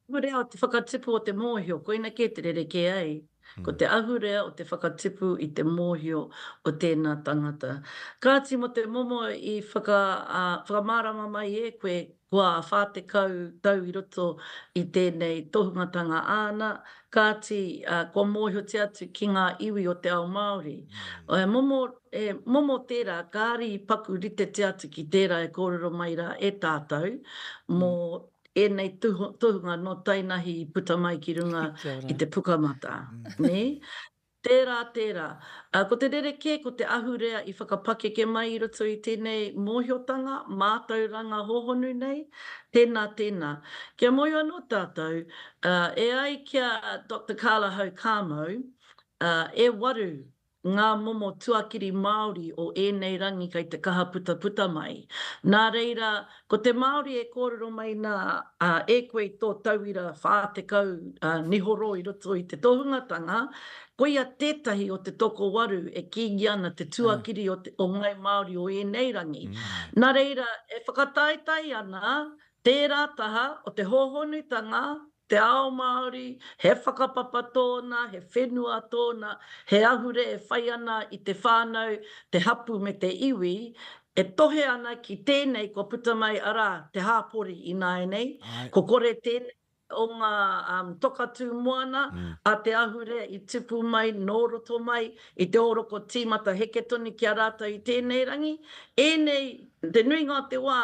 Ahurea o te whakatipu o te mōhio, koina kē te rerekē ai. Ko te ahurea o te whakatipu i te mōhio o tēnā tangata. Kāti mō te momo i whaka, whakamārama mai e koe, kua 40 tau i roto i tēnei tohungatanga āna, kāti kua mōhiotia atu ki ngā iwi o te ao Māori. He momo, he momo tērā kāri i paku ritetia atu ki tērā e kōrero mai rā e tātou mō ēnei tohunga nō tainahi i puta mai ki runga i te pukamata, nē? Tērā, tērā. Ko te rerekē, ko te ahurea i whakapakeke mai i roto i tēnei mōhiotanga, mātauranga hōhonu nei, tēnā, tēnā. Kia mōhio anō tātou, e ai ki a Doctor Carla Hau Kāmau, e waru ngā momo tuakiri Māori o ēnei rangi kei te kaha putaputa mai. Nā reira, ko te Māori e kōrero mai nā, ā, e koe i tō tauira 40 nihoro i roto i te tohungatanga, koia tētahi o te tokowaru e kīngi ana te tuakiri o te, o Ngāi Māori o ēnei rangi. Nā reira, e whakataetae ana. Tērā taha o te hōhonutanga, te ao Māori, he whakapapa tōna, he whenua tōna, he ahure e whai ana i te whānau, te hapū me te iwi, e tohe ana ki tēnei kua puta mai arā, te hāpori ināianei, ko kore tēnei o ngā toka tū moana a te ahurea i tupu mai nō roto mai i te ōroko tīmata heke tonu ki a rātou i tēnei rangi, ēnei, te nuinga o te wā,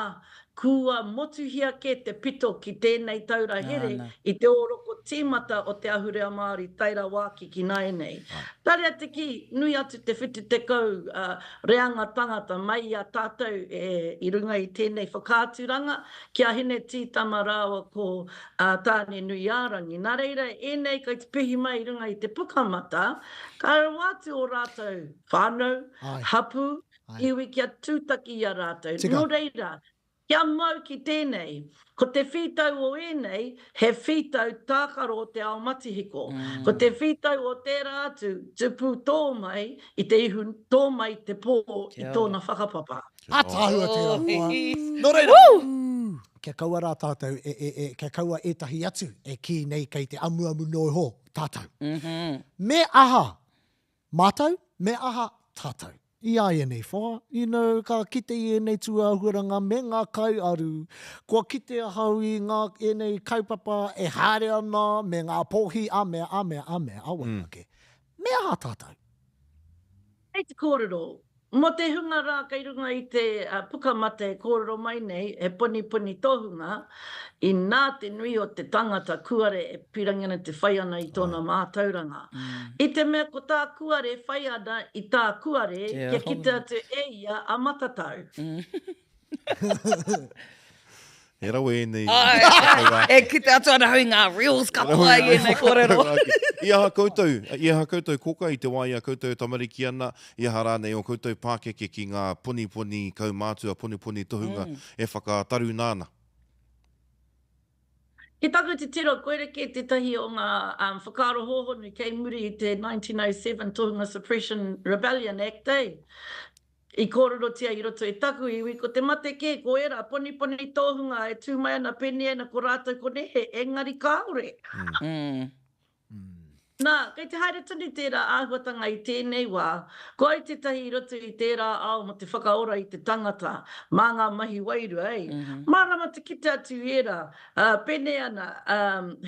kua motuhia kē te pito ki tēnei taura here i te ōroko tīmata o te ahurea Māori tae rawa ake ki nāianei. Tarea te kī, nui atu te 70 reanga tangata mai i a tātou i runga i tēnei whakaaturanga, ki a Hinetītama rāua ko Tāne-nui-ā-rangi. Nā reira, ēnei kai te pihi mai i runga i te pukamata, ka rawa atu ō rātou whānau, hapū, iwi kia tūtaki i a rātou. Nō reira, kia mau ki tēnei, ko te whītau o ēnei, he whītau tākaro o te ao matihiko. Ko te whītau o tērā atu, tupu tō mai i te ihu, tō mai te pō i tōna whakapapa. Ataahua tērā hoa. Nō reira, kia kaua rā tātou, e, e, e, kia kaua ētahi atu e kī nei kei te amuamu noa iho tātou. Me aha mātou, me aha tātou? I āianei wha, you know, ka kite i ēnei tūāhuaranga me ngā kaiaru, kua kite ahau i ngā, ēnei kaupapa e haere ana me ngā pōhi a mea, a mea, a mea, a wai ake. Me aha tātou? Kei te kōrero, mō te hunga rā kei runga i te pukamata e kōrero mai nei, he poniponi tohunga, inā te nui o te tangata kuare e pīrangi ana te whai ana i tōna mātauranga. I te mea ko tā kuare whai ana i tā kuare kia kite atu e ia a matatau. He rawe ēnei Ai, whakauāki. e kite atu ana hau i ngā reels katoa i ēnei kōrero. I aha koutou, i aha koutou koka i te wā i a koutou e tamariki ana, i aha rānei ō koutou pākeke ki ngā poniponi kaumātua, poniponi tohunga e whakataruna ana? Ki taku titiro, koira kē tētahi o ngā whakaaro hōhonu kei muri i te 1907 Tohunga Suppression Rebellion Act, eh? I kōrerotia i roto i taku iwi, ko te mate kē, ko ērā poniponi tōhunga e tū mai ana pēnei ana ko rātou ko nehe, engari kāore. Nā, kei te haere tonu tērā āhuatanga i tēnei wā, ko au tētahi i roto i tērā ao mō te whakaora i te tangata mā ngā mahi wairua, ei. Mārama te kite atu i ērā, ā, pēnei ana, ā,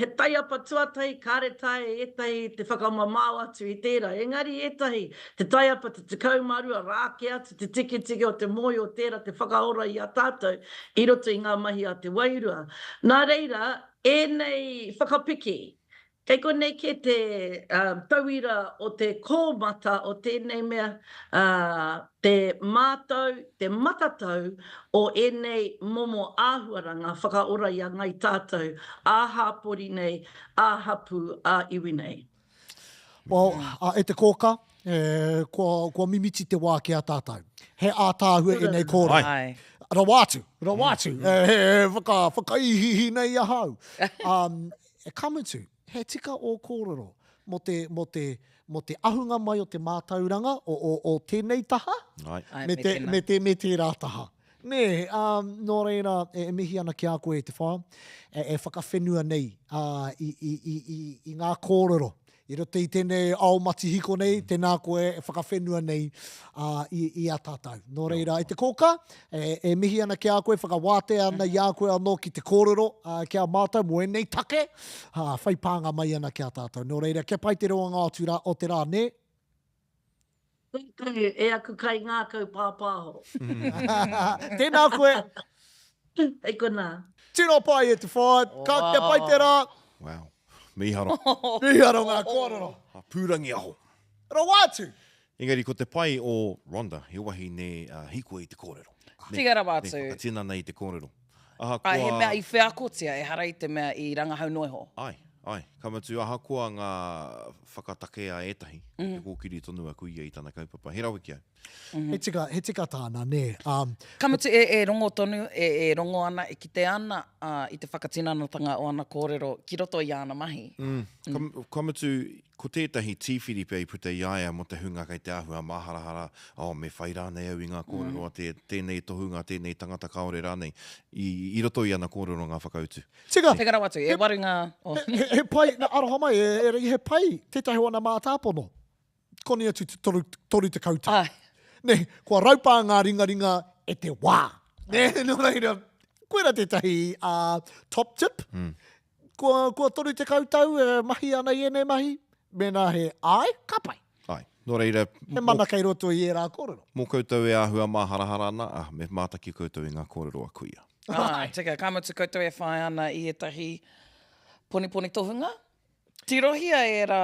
he taiapa tuatahi kāre taea e ētahi te whakamamao atu i tērā, engari ētahi, te taiapa te 12 rā kē atu te tiketike o te mōhio o tērā te whakaora i a tātou i roto i ngā mahi a te wairua. Nā reira, ēnei whakapiki, Kei konei kē te tauira o te kōmata o tēnei mea, te mātau, te matatau o ēnei momo āhuaranga whakaora i a Ngāi Tātou, ā-hāpori nei, ā-hapū, ā-iwi nei. Well, e te kōka, kua, kua mimiti te wā ki a tātou. He ātaahua ēnei kōrero. Ai. Rawa atu, rawa atu. He whaka, whakaihiihi nei ahau. Um, Ka mutu, he tika ō kōrero mō te, mō te, mō te ahunga mai o te mātauranga o, o, o tēnei taha, Ai. Ai, me me te, tēnā. me te, me tērā taha. Nē, ā, nō reira, e, e mihi ana ki a koe e te whā, e, e whakawhenua nei, ā, i, i, i, i, i ngā kōrero I roto i tēnei ao matihiko nei, tēnā koe e whakawhenua nei i, i a tātou. Nō reira, e te kōkā, e, e mihi ana ki a koe, whakawātea ana i a koe anō ki te kōrero ki a mātou mō ēnei take, ā, whai pānga mai ana ki a tātou. Nō reira, kia pai te roanga atu rā o te rā, nē? Koutou e aku kaingākau pāpāho. Tēnā koe. Hei konā. Tino pai e te whai. Ka kia pai te rā. Wow. Mīharo. Mīharo ngā kōrero. Pūrangiaho. Rawa atu. Engari ko te pai o Rhonda, he wahine hīkoi i te kōrero. Tika rawa atu. Me whakatinana i te kōrero. Ahakoa... Ā, he mea i wheakotia, ehara i te mea i rangahau noa iho. Āe, āe. Ka mutu, ahakoa ngā whakatakē a ētahi, te kōkiri tonu a kuia i tana kaupapa. He rawe ki au. He tika, he tika tāna, nē. Um, Ka mutu, e, e rongo tonu, e, e rongo ana, e kite ana uh, i te whakatinanatanga o ana kōrero ki roto i āna mahi. Mm. Ka, ka mutu, Ko tētahi tīwhiri pea i puta i a ia mō te hunga kei te āhua māharahara, oh, me whai rānei au i ngā kōrero a te, tēnei tohunga, tēnei tangata kāore rānei, i, i roto i ana kōrero ngā whakautu. Tika! Tika rawa atu, e waru ngā... Oh. He, he, he pai, na, aroha mai, e, e, he pai tētahi o ana mātāpono. Koni atu te toru, 30 tau. Ai. Ne, kua raupā ngā ringaringa e te wā. Ne, nō reira, koira tētahi uh, top tip. Mm. Kua, kua 30 tau e mahi ana i ēnei mahi, mēnā he āe, ka pai. Āe. Nō reira, He mana kei roto i ērā kōrero. Mō koutou e āhua māharahara ana, ā, me mātaki koutou i ngā kōrero a kuia. Āe, tika, ka mutu koutou e whai ana i ētahi poniponi tohunga. Tirohia ērā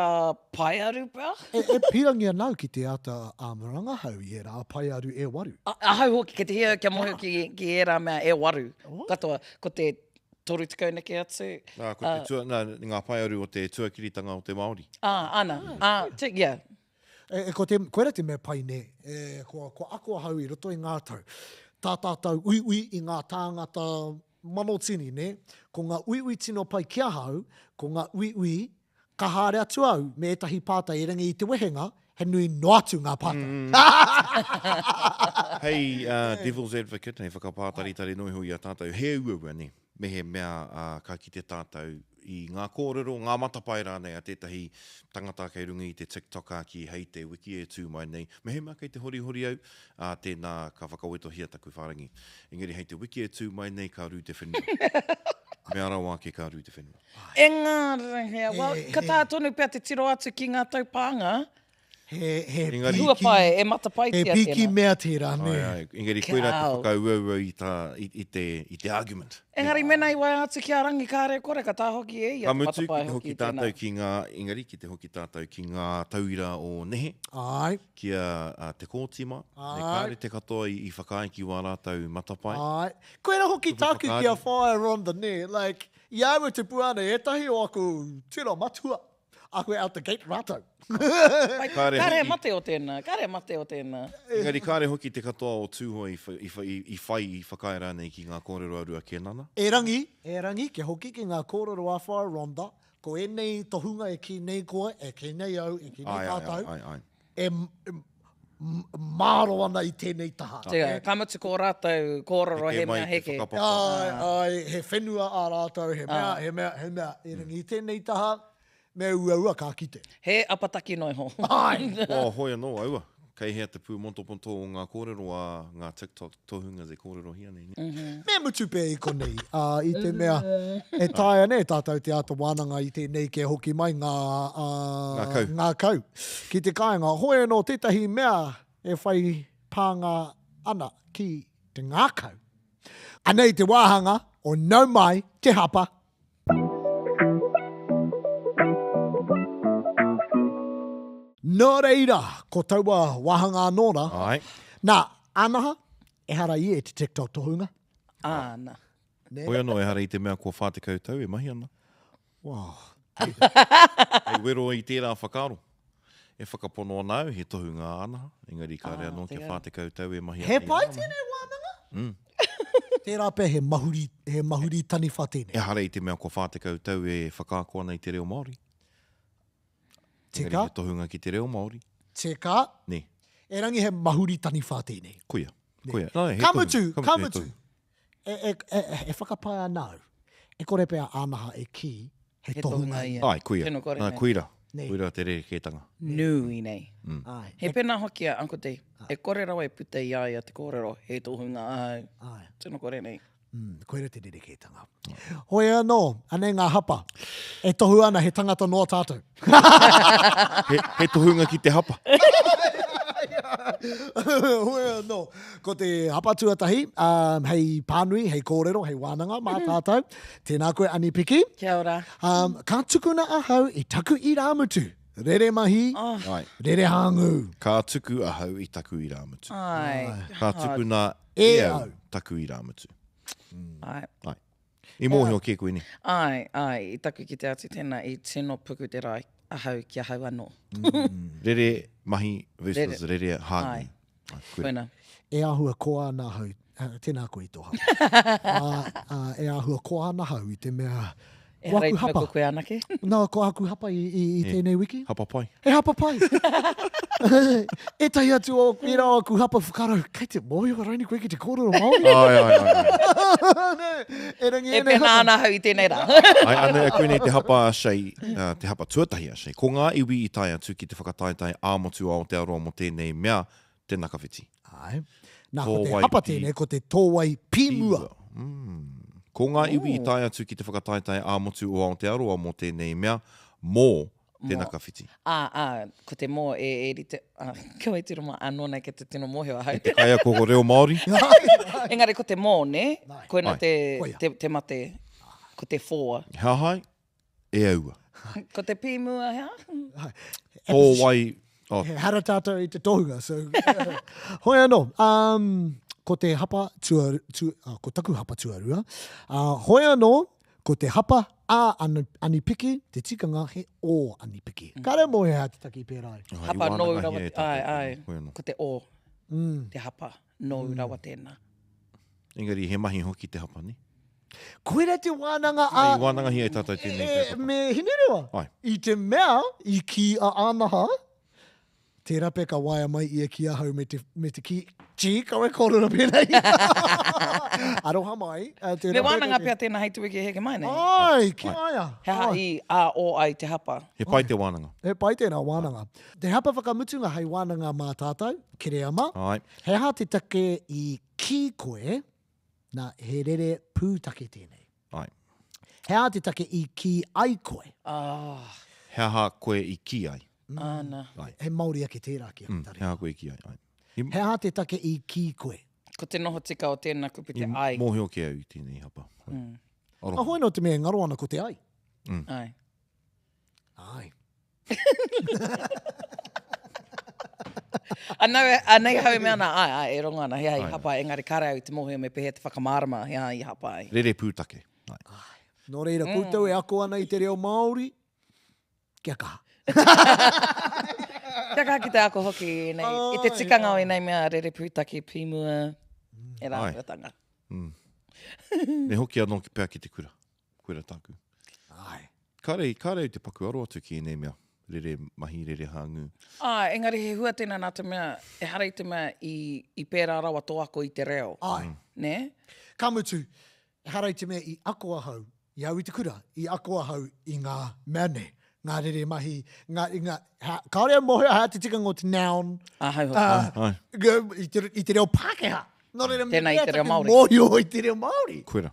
paearu pea. E, e pīrangi ana au ki te āta um, rangahau i ērā paearu e waru. A, ahau hoki, kei te hia au kia mōhio ki, ki ērā mea e waru katoa. Ko te 30 neke atu. Nā, ko te tua, nā, ngā paearu o te tuakiritanga o te Māori. Ā, ana, ā, te, yeah. E, e, ko te, koira te mea pai nē, e, kua, kua ako ahau i roto i ngā tau. Tā tātou uiui i ngā tāngata manotini, nē, ko ngā uiui tino pai ki ahau, ko ngā uiui ka haere atu au me ētahi pātai erangi i te wehenga, he nui noa atu ngā pātai. Hei devil's advocate, hei whakapātaritari noa iho i a tātou, he uaua, nē, mehemea ka kite tātou i ngā kōrero, ngā matapae rānei a tētahi tangata kei runga i te TikTok ki hei te wiki e tū mai nei, mehemea kei te horihori au, ā, tēnā ka whakawetohia taku whārangi. Engari hei te wiki e tū mai nei ka rū te whenua. Mea rawa ake ka rū te whenua. Engari, well, ka taea tonu pea te tiro atu ki ngā taupānga. He, he Engari- pīki, Huapae, e matapaetia he tēnā. pīki mea tērā, nē. Āe, āe. Engari koirā te Kāo. whakauaua i tā, i, i te, i te argument. Engari mēnā i waea atu ki a Rangi kāre kore ka taea hoki e ia Ka te mutu, ki matapae te hoki hoki i tēnā. tātou ki ngā, engari ki te hoki tātou ki ngā tauira o nehe. Āe. Ki a, a Te Kooti mā, Āe. me kāre te katoa i, i whakaae ki wā rātou matapae. Āe. Koira hoki Kupu tāku ki a whakaari. Whaea Rhonda, nē, like, i a au e tupu ana, ētahi o aku tino matua, aku out the gate rātou. Pai, Kāre kāre he hoki. mate o tēnā, kāre he mate o tēnā. Engari kāre hoki te katoa o Tūhoe i, i, i, i whai, i whakaae rānei ki ngā kōrero a Rua Kēnana. Erangi, erangi, kia hoki ki ngā kōrero a Whaea Rhonda, ko ēnei tohunga e kī nei koe, e kī nei au, e kī nei Āe, āe, tātou, āe, āe. e māro ana i tēnei taha. Tika, ka mutu ko rātou kōrero he mea heke. Āe, āe, he whenua ā rātou, he mea, he mea, he mea. Erangi i tēnei taha, me uaua ka kite. He apataki noa iho. Āe! Kua hoi anō, aua. Kei hea te pūmontoponto o ngā kōrero a ngā TikTok tohungas e kōrerohia nei, nē? Me mutu pea i konei, ā, i te mea e taea nei e tātou te āta wānanga i tēnei kia hoki mai ngā, ā, Ngā kau. ngā kau ki te kāinga. Hoi anō tētahi mea e whai pānga ana ki te ngākau. Anei te wāhanga o Nau Mai Te Hapa. Nō reira, ko taua wāhanga anō rā. Āe. Nā, Anaha, ehara ia i te TikTok tohunga. Āna. Nē? Hoi anō, ehara i te mea kua 40 tau e mahi ana. Wow. Hei wero i tērā whakaaro. E whakapono ana au, he tohunga a Anaha, engari kāre anō kia 40 tau e mahi ana He i pai āna mahi. tēnei wānanga? Tērā pea he mahuri, he mahuri taniwha tēnei. Ehara i te mea kua 40 tau e whakaako ana i te reo Māori. Tika. Engari he tohunga ki te reo Māori. Tika. Nē. Erangi he mahuri taniwha tēnei. Koia. Koia. Nā, he Ka tohu. mutu, ka he mutu. tohu. E, e, e, e whakapae ana au, e kore pea Anaha e kī he, He tohunga tohunga ia. ia. Ai, koia. Tino kore Nā, nei. koira. Nē. Koira te rerekētanga. Nui nei. Ai. He pēnā hoki a Uncle D. E kore rawa e puta i a ia te kōrero, he tohunga ahau. Ai. Tino kore nei. Mm, koira te rerekētanga. Hoi anō, anei ngā hapa. E tohu ana he tangata noa tātou. He, he tohunga ki te hapa. Hoi anō, ko te hapa tuatahi, um, hei pānui, hei kōrero, hei wānanga mā tātou. Tēnā koe, Ani Piki. Kia ora. Um, ka tukuna ahau i taku irāmutu. Rere mahi, Oh. Ai. rere hāngū. Ka tuku ahau i taku irāmutu. Ai. Ka tukuna E e au au. taku irāmutu. Ai. Ai. I mōhio kē koe, nē? Ai, ai, i taku kite atu tēnā, i tino puku te rae ahau ki ahau anō. Rere mahi versus rere hāngū. Ai. Ai, koe. Koina. E āhua koa ana ahau, tēnā koe i tō hapa. Ā, ā, e āhua koa ana ahau i te mea. Ehara i aku te mea hapa. ko koe anake. Nā, ko aku hapa i, i, i tēnei wiki. Hapa pai. He hapa pai. Ētahi atu o ērā o aku hapa whakarau, kei te mōhio raini koe ki te kōrero Māori. Ai, ai, ai, ai. Nē, erangi E ēnei pēnā hapa. ana ahau i tēnei rā. Ai, anei, koinei te hapa a Shay, uh, te hapa tuatahi a Shay. Ko ngā iwi i tae atu ki te whakataetae ā-motu o Aotearoa mō tēnei mea, te nakawhiti. Ai. Nā, ko te Tōwai hapa pī- tēnei, ko te tōwai pīmua. Mm. Ko ngā iwi i tae atu ki te whakataetae ā-motu o Aotearoa mō tēnei mea, mō te nakawhiti. Ā, ā, ko te mō e, e rite, ā, kia waitiro mai, anō nei kei te tino mōhio ahau. Te kaiako reo Māori. Engari ko te mō, nē? Koina Ai. te, Koia. te, te mate, ko te whōa. He aha ai? E aua. Ko te pīmua, he aha? Tō wai, oh. He hara tātou i te tohunga, so. Hoi anō, um, ko te hapa tua, tu, uh, ko taku hapa tuarua, uh, hoi anō, ko te hapa a Anipiki, te tikanga he o Anipiki. Mm. Kāre mō he hea te taki pērā ai. Hapa nōu rawa, ai, ai, ko te o, mm. te hapa, nōu mm. rawa tēnā. Engari he mahi hoki te hapa, ne? Koira te wānanga a... I wānangahia e tātou tēnei kaupapa. Me Hinerewa. Ai. I te mea i kī a Ānaha, tērā pea ka waea mai ia ki ahau me te, me te kī, gee, kaua e kōrero pēnei. Aroha mai. Tērā Me wānanga pea tēnā hei te wiki e heke mai nei. Ai, ki a ia. He aha i ā-o ai te hapa? He pai te wānanga. He pai tēnā wānanga. Te hapa whakamutunga hei wānanga mā tātou, Kereama. Ai. He aha te take i kī koe, Nā, he rere pūtake tēnei. Āe. He aha te take i kī ai koe? Ah. He aha koe i kī ai? Āna. Āe. He Māori ake tērā ki aku taringa. He aha koe i kī ai, āe. He aha te take i kī koe? Ko te noho tika o tēnā kupu te ai. I mōhio kē au i tēnei hapa. Aroha. Ahoi nō te mea e ngaro ana ko te ai. Āe. Āe. Anau, anei hau e mea ana, ai, ai, e rongo ana, he aha i hapa ai, engari kāre au i te mōhio me pēhea te whakamārama, he aha i hapa ai. Rere pūtake. Ai. Nō reira, koutou e ako ana i te reo Māori, kia kaha. Kia kaha ki te ako hoki i ēnei, i te tikanga o ēnei mea rere pūtake, pīmua, e rā āhuatanga. Me hoki anō ki pea ki te kura. Koira tāku. Āe. Kāre, kāre au te paku aro atu ki ēnei mea. Rere mahi, rere hāngū. Āe, engari he hua tēnā nā te mea, ehara i te mea i, i pērā rawa tō ako i te reo. Āe. Nē? Ka mutu, ehara i te mea i ako ahau, i au i te kura, i ako ahau i ngā mea nei, ngā rere mahi, ngā, i ngā, ha, kāore au mōhio hea te tikanga o te noun, Ahau hoki. Āe. i te, i te reo Pākehā. Nō reira, me Tēnā i pēhea te reo taku Māori. mōhio i te reo Māori. Koira.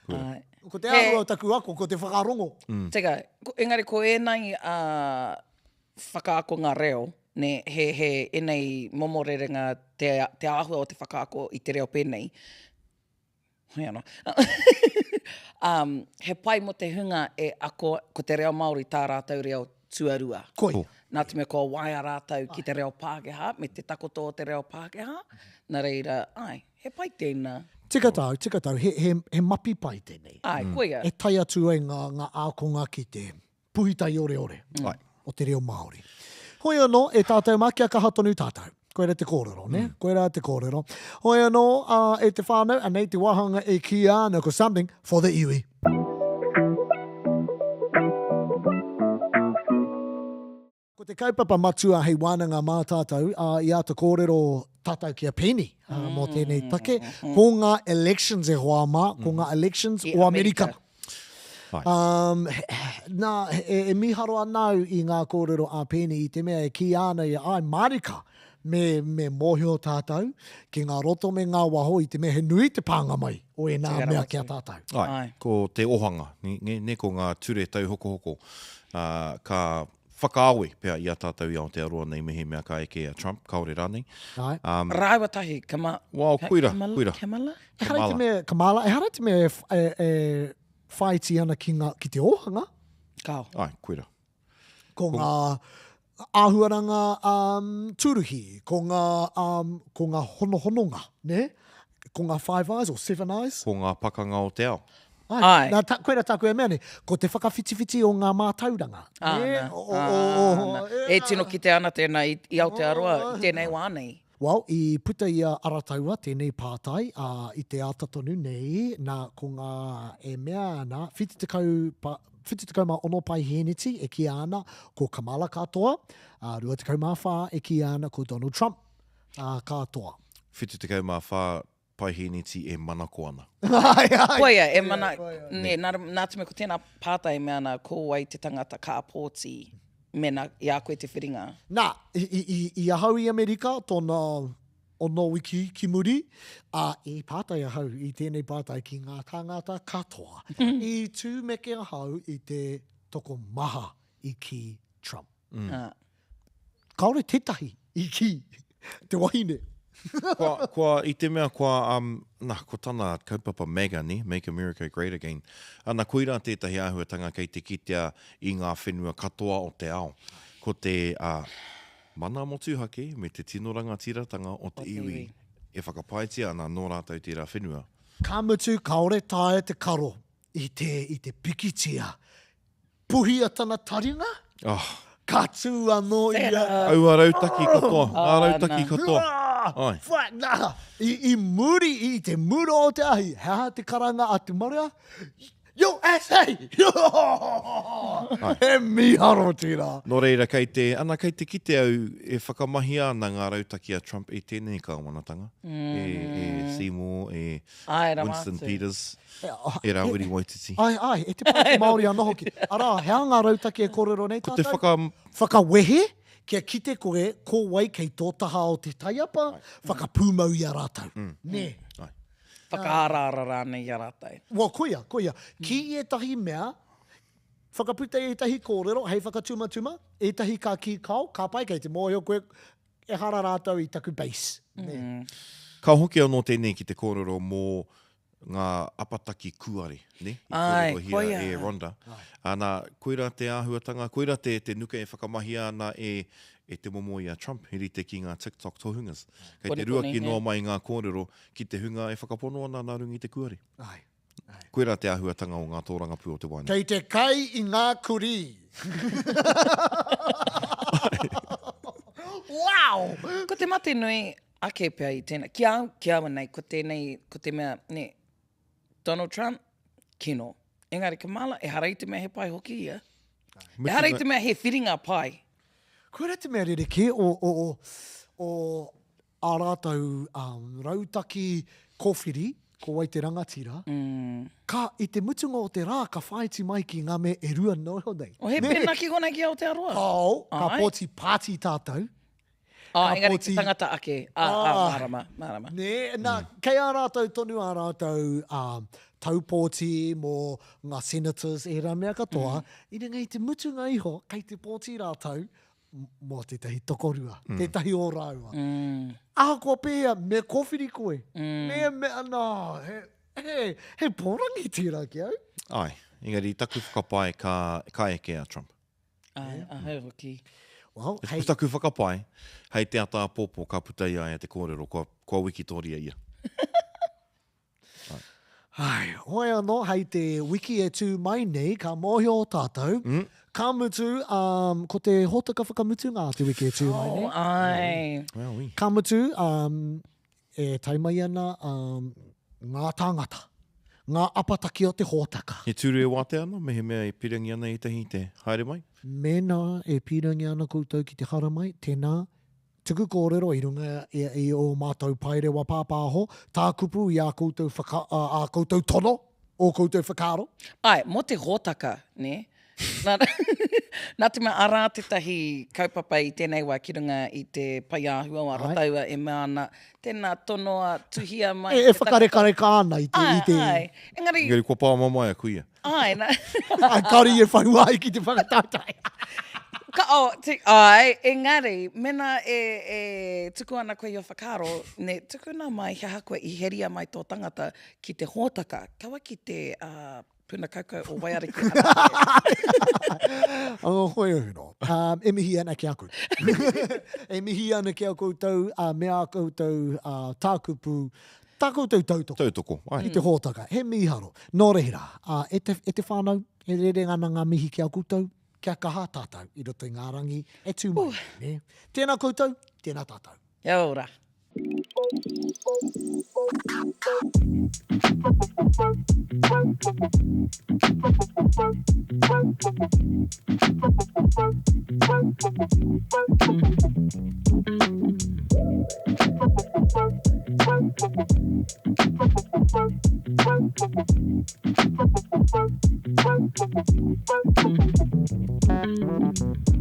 Koira. Āe. Ko te āhua o taku ako, ko te whakarongo. Mm. Teka, engari ko ēnei uh, whakaakonga reo, ne, he, he ēnei momo rerenga te, te āhua o te whakaako i te reo pēnei, hoi anō, um, he pai mō te hunga e ako ko te reo Māori tā rātou reo tuarua. Koi. Nā te mea kua waia rātou ki te reo Pākehā me te takoto o te reo Pākehā, nā reira, ai, he pai tēnā. Tika tāu, tika tāu, he, he, he mapi pai tēnei. Ai, mm. koia. E tae atu ai ngā, ngā ākonga ki te puhi taioreore mm. o te reo Māori. Hoi anō, e tātou mā, kia kaha tonu tātou. Koira te kōrero, ne? Mm. Koira te kōrero. Hoi anō, uh, e te whānau, anei te wāhanga e kīia ana ko something for the iwi. Ko te kaupapa matua hei wānanga mā tātou, ā, i āta kōrero tātou ki a Penny ā, mō tēnei take, ko ngā elections e hoa mā, ko ngā elections o Amerika. Um, nā, e, e mīharo ana au i ngā kōrero a Penny i te mea e kīia ana ia, āe mārika, me, me mōhio tātou ki ngā roto me ngā waho i te mea he nui te pānga mai o ēnā mea ki a tātou. Āe, ko te ohanga, ne, ne, ko ngā ture tauhokohoko, ā, ka whakaawe pea i a tātou i Aotearoa nei mehemea ka eke a Trump, kāore rānei. Āe. Um, Rāua tahi, Kama, Well, koira, Kamala, koira. Kamala? Ehara i te mea, Kamala, ehara i te mea e, e, e whāiti ana ki, ngā, ki te ōhanga. Kao. Āe, koira. Ko ngā āhuaranga um, tūruhi, ko ngā, um, ko ngā honohononga, ne? Ko ngā Five Eyes or Seven Eyes. Ko ngā pakanga o te ao. Ai, Ai. Nā, ta, koira tāku e mea nei, ko te whakawhitiwhiti o ngā mātauranga. Āna, o, o, o, āna. E tino kitea ana tēnā i, i Aotearoa i tēnei wā nei. Well, i puta i a Arataua tēnei pātai, ā, i te ata tonu nei, nā, ko ngā e mea ana, 70 pa, 76 paihēneti e kīia ana ko Kamala ka toa, ā, 24 e kīia ana ko Donald Trump, ā, ka toa. 74 paihēneti e manako ana. Ai, ai. Koia, e mana, nē, nā, nā te mea ko tēnā pātai e mea ana ko wai te tangata ka pōti mēnā i a koe te whiringa. Nā, i, i, i, i ahau i Amerika, tōna ono wiki ki muri, ā, i pātai ahau i tēnei pātai ki ngā tāngata katoa. I tūmeke ahau i te tokomaha i kī Trump. Mm. Kāore tētahi i kī te wahine. Kua, kua, i te mea kua, um, na, ko tana kaupapa MAGA, ne? Make America Great Again. Ana, koirā tētahi āhuatanga kei te kitea i ngā whenua katoa o te ao. Ko te uh, mana motuhake me te tino rangatiratanga o te iwi e whakapaetia ana nō rātou tērā whenua. Ka mutu, kāore taea te karo i te, i te pikitia Puhia tana taringa, Oh. ka tū anō ia. Aua rautaki katoa, ngā rautaki katoa. Ai. Wha, nā, i, i muri i te mura o te ahi, he aha te karanga a te marea? USA! He mīharo tērā. Nō reira, kei te, ana, kei te kite au e whakamahia ana ngā rautaki a Trump e tēnei kāwanatanga, e, e Seymour, e Āe rawa Winston atu. Peters. E Rāwiri Waititi. Āe, āe, e te Pāti Māori anō hoki. Arā, he aha ngā rautaki e kōrero nei Ko te tātou? whaka... Whakawehe, kia kite koe ko wai kei tō taha o te taiapa, whakapūmau i a rātou. Nē? Āe. Whakaaraara rānei i a rātou. Well, koia, koia. Ki ētahi mea, whakaputa i ētahi kōrero hei whakatumatuma, ētahi ka kī kao, ka pai, kei te mōhio koe, ehara rātou i taku base. Nē? Ka hoki anō tēnei ki te kōrero mō ngā apataki kūare, ne? I Āe, kōrerohia koia. e Rhonda. Ana, koirā te āhuatanga, koirā te, te nuka e whakamahia ana e, e te momo i a Trump, he rite ki ngā TikTok tohungas. Kei te Konekone, ruaki he. noa mai ngā kōrero ki te hunga e whakapono ana nā runga i te kūare. Āe, āe. Koirā te āhuatanga o ngā tōrangapū o te wā nei. Kei te kai i ngā kurī. Wow! Ko te mate nui, Ake pea i tēnā. Ki au, ki au nei, ko tēnei, ko te mea, nē, Donald Trump, kino. Engari Kamala, ehara i te mea he pai hoki ia. Ehara i te mea he whiringa pai. Koira te mea rerekē o, o, o, o ā rātou um, rautaki kōwhiri, ko wai te rangatira, mm. ka, i te mutunga o te rā, ka whāiti mai ki ngā mea e rua noho nei. O he pēnā ki konei ki Aotearoa. Kao, ka pōti pāti tātou, Ah, engari te tangata ake. Ah, ah, mārama, mārama. Nē, nā, kei a rātou tonu ā rātou taupōti mō ngā senators, ērā mea katoa, i runga i te mutunga iho, kei te pōti rātou mō tētahi tokorua, tētahi o rāua. Ahakoa pēhea, me kōwhiri koe. Me, me, nā, he, he, he pōrangi tērā ki au. Āe, engari taku whakapae ka, ka eke a Trump. Āe, ahau hoki. Well, hei... Ko taku whakapae, hei te ata āpōpō ka puta i a ia te kōrero, kua, kua wikitoria ia. Ai, hoi anō, hei te wiki e tū mai nei, ka mōhio tātou, mm. ka mutu, um, ko te hōtaka whakamutunga a te wiki e tū mai nei. Oh, ai. Well, oui. Ka mutu, um, E tae mai ana ngā tāngata, ngā apataki o te hōtaka. He tūru e wātea ana, mehemea e pīrangi ana ētahi te haere mai? Mēnā e pīrangi ana koutou ki te haramai, tēnā, tuku kōrero i runga i ō mātou paerewa pāpāho, tā kupu i ā koutou whaka, ā koutou tono, ō koutou whakaaro. Āe, mō te hōtaka, nē. Nā, nā te mea arā tētahi kaupapa i tēnei wā ki runga i te paeāhua o Arataua e mea ana, tēnā tonoa, tuhia mai. E, e whakarekareka ana i te... Āe, i te... āe. Engari... Engari kua pāmamae a kuia. Āe, nā. Āe, kāore i e whai wāhi ki te whakataetae. Ka, oh, te, āe, engari, mēnā e, e tuku ana koe i ō whakaaro, ne, tukuna mai he aha koe i heria mai tō tangata ki te hōtaka, kaua ki te, uh, Puna kaukau o Waiariki anake. Oh, hoi hoi Um, e mihi ana ki a koutou. e mihi ana ki a koutou, uh, me a koutou uh, tākupu, tā koutou tautoko. Tautoko, ai. Ki te hōtaka. He mīharo. Nō reira, uh, e, te, e te whānau, e rere ana ngā mihi ki a koutou, kia kaha tātou i roto i ngā rangi e tū mai. Ne? Tēnā koutou, tēnā tātou. Kia ora. Thank you.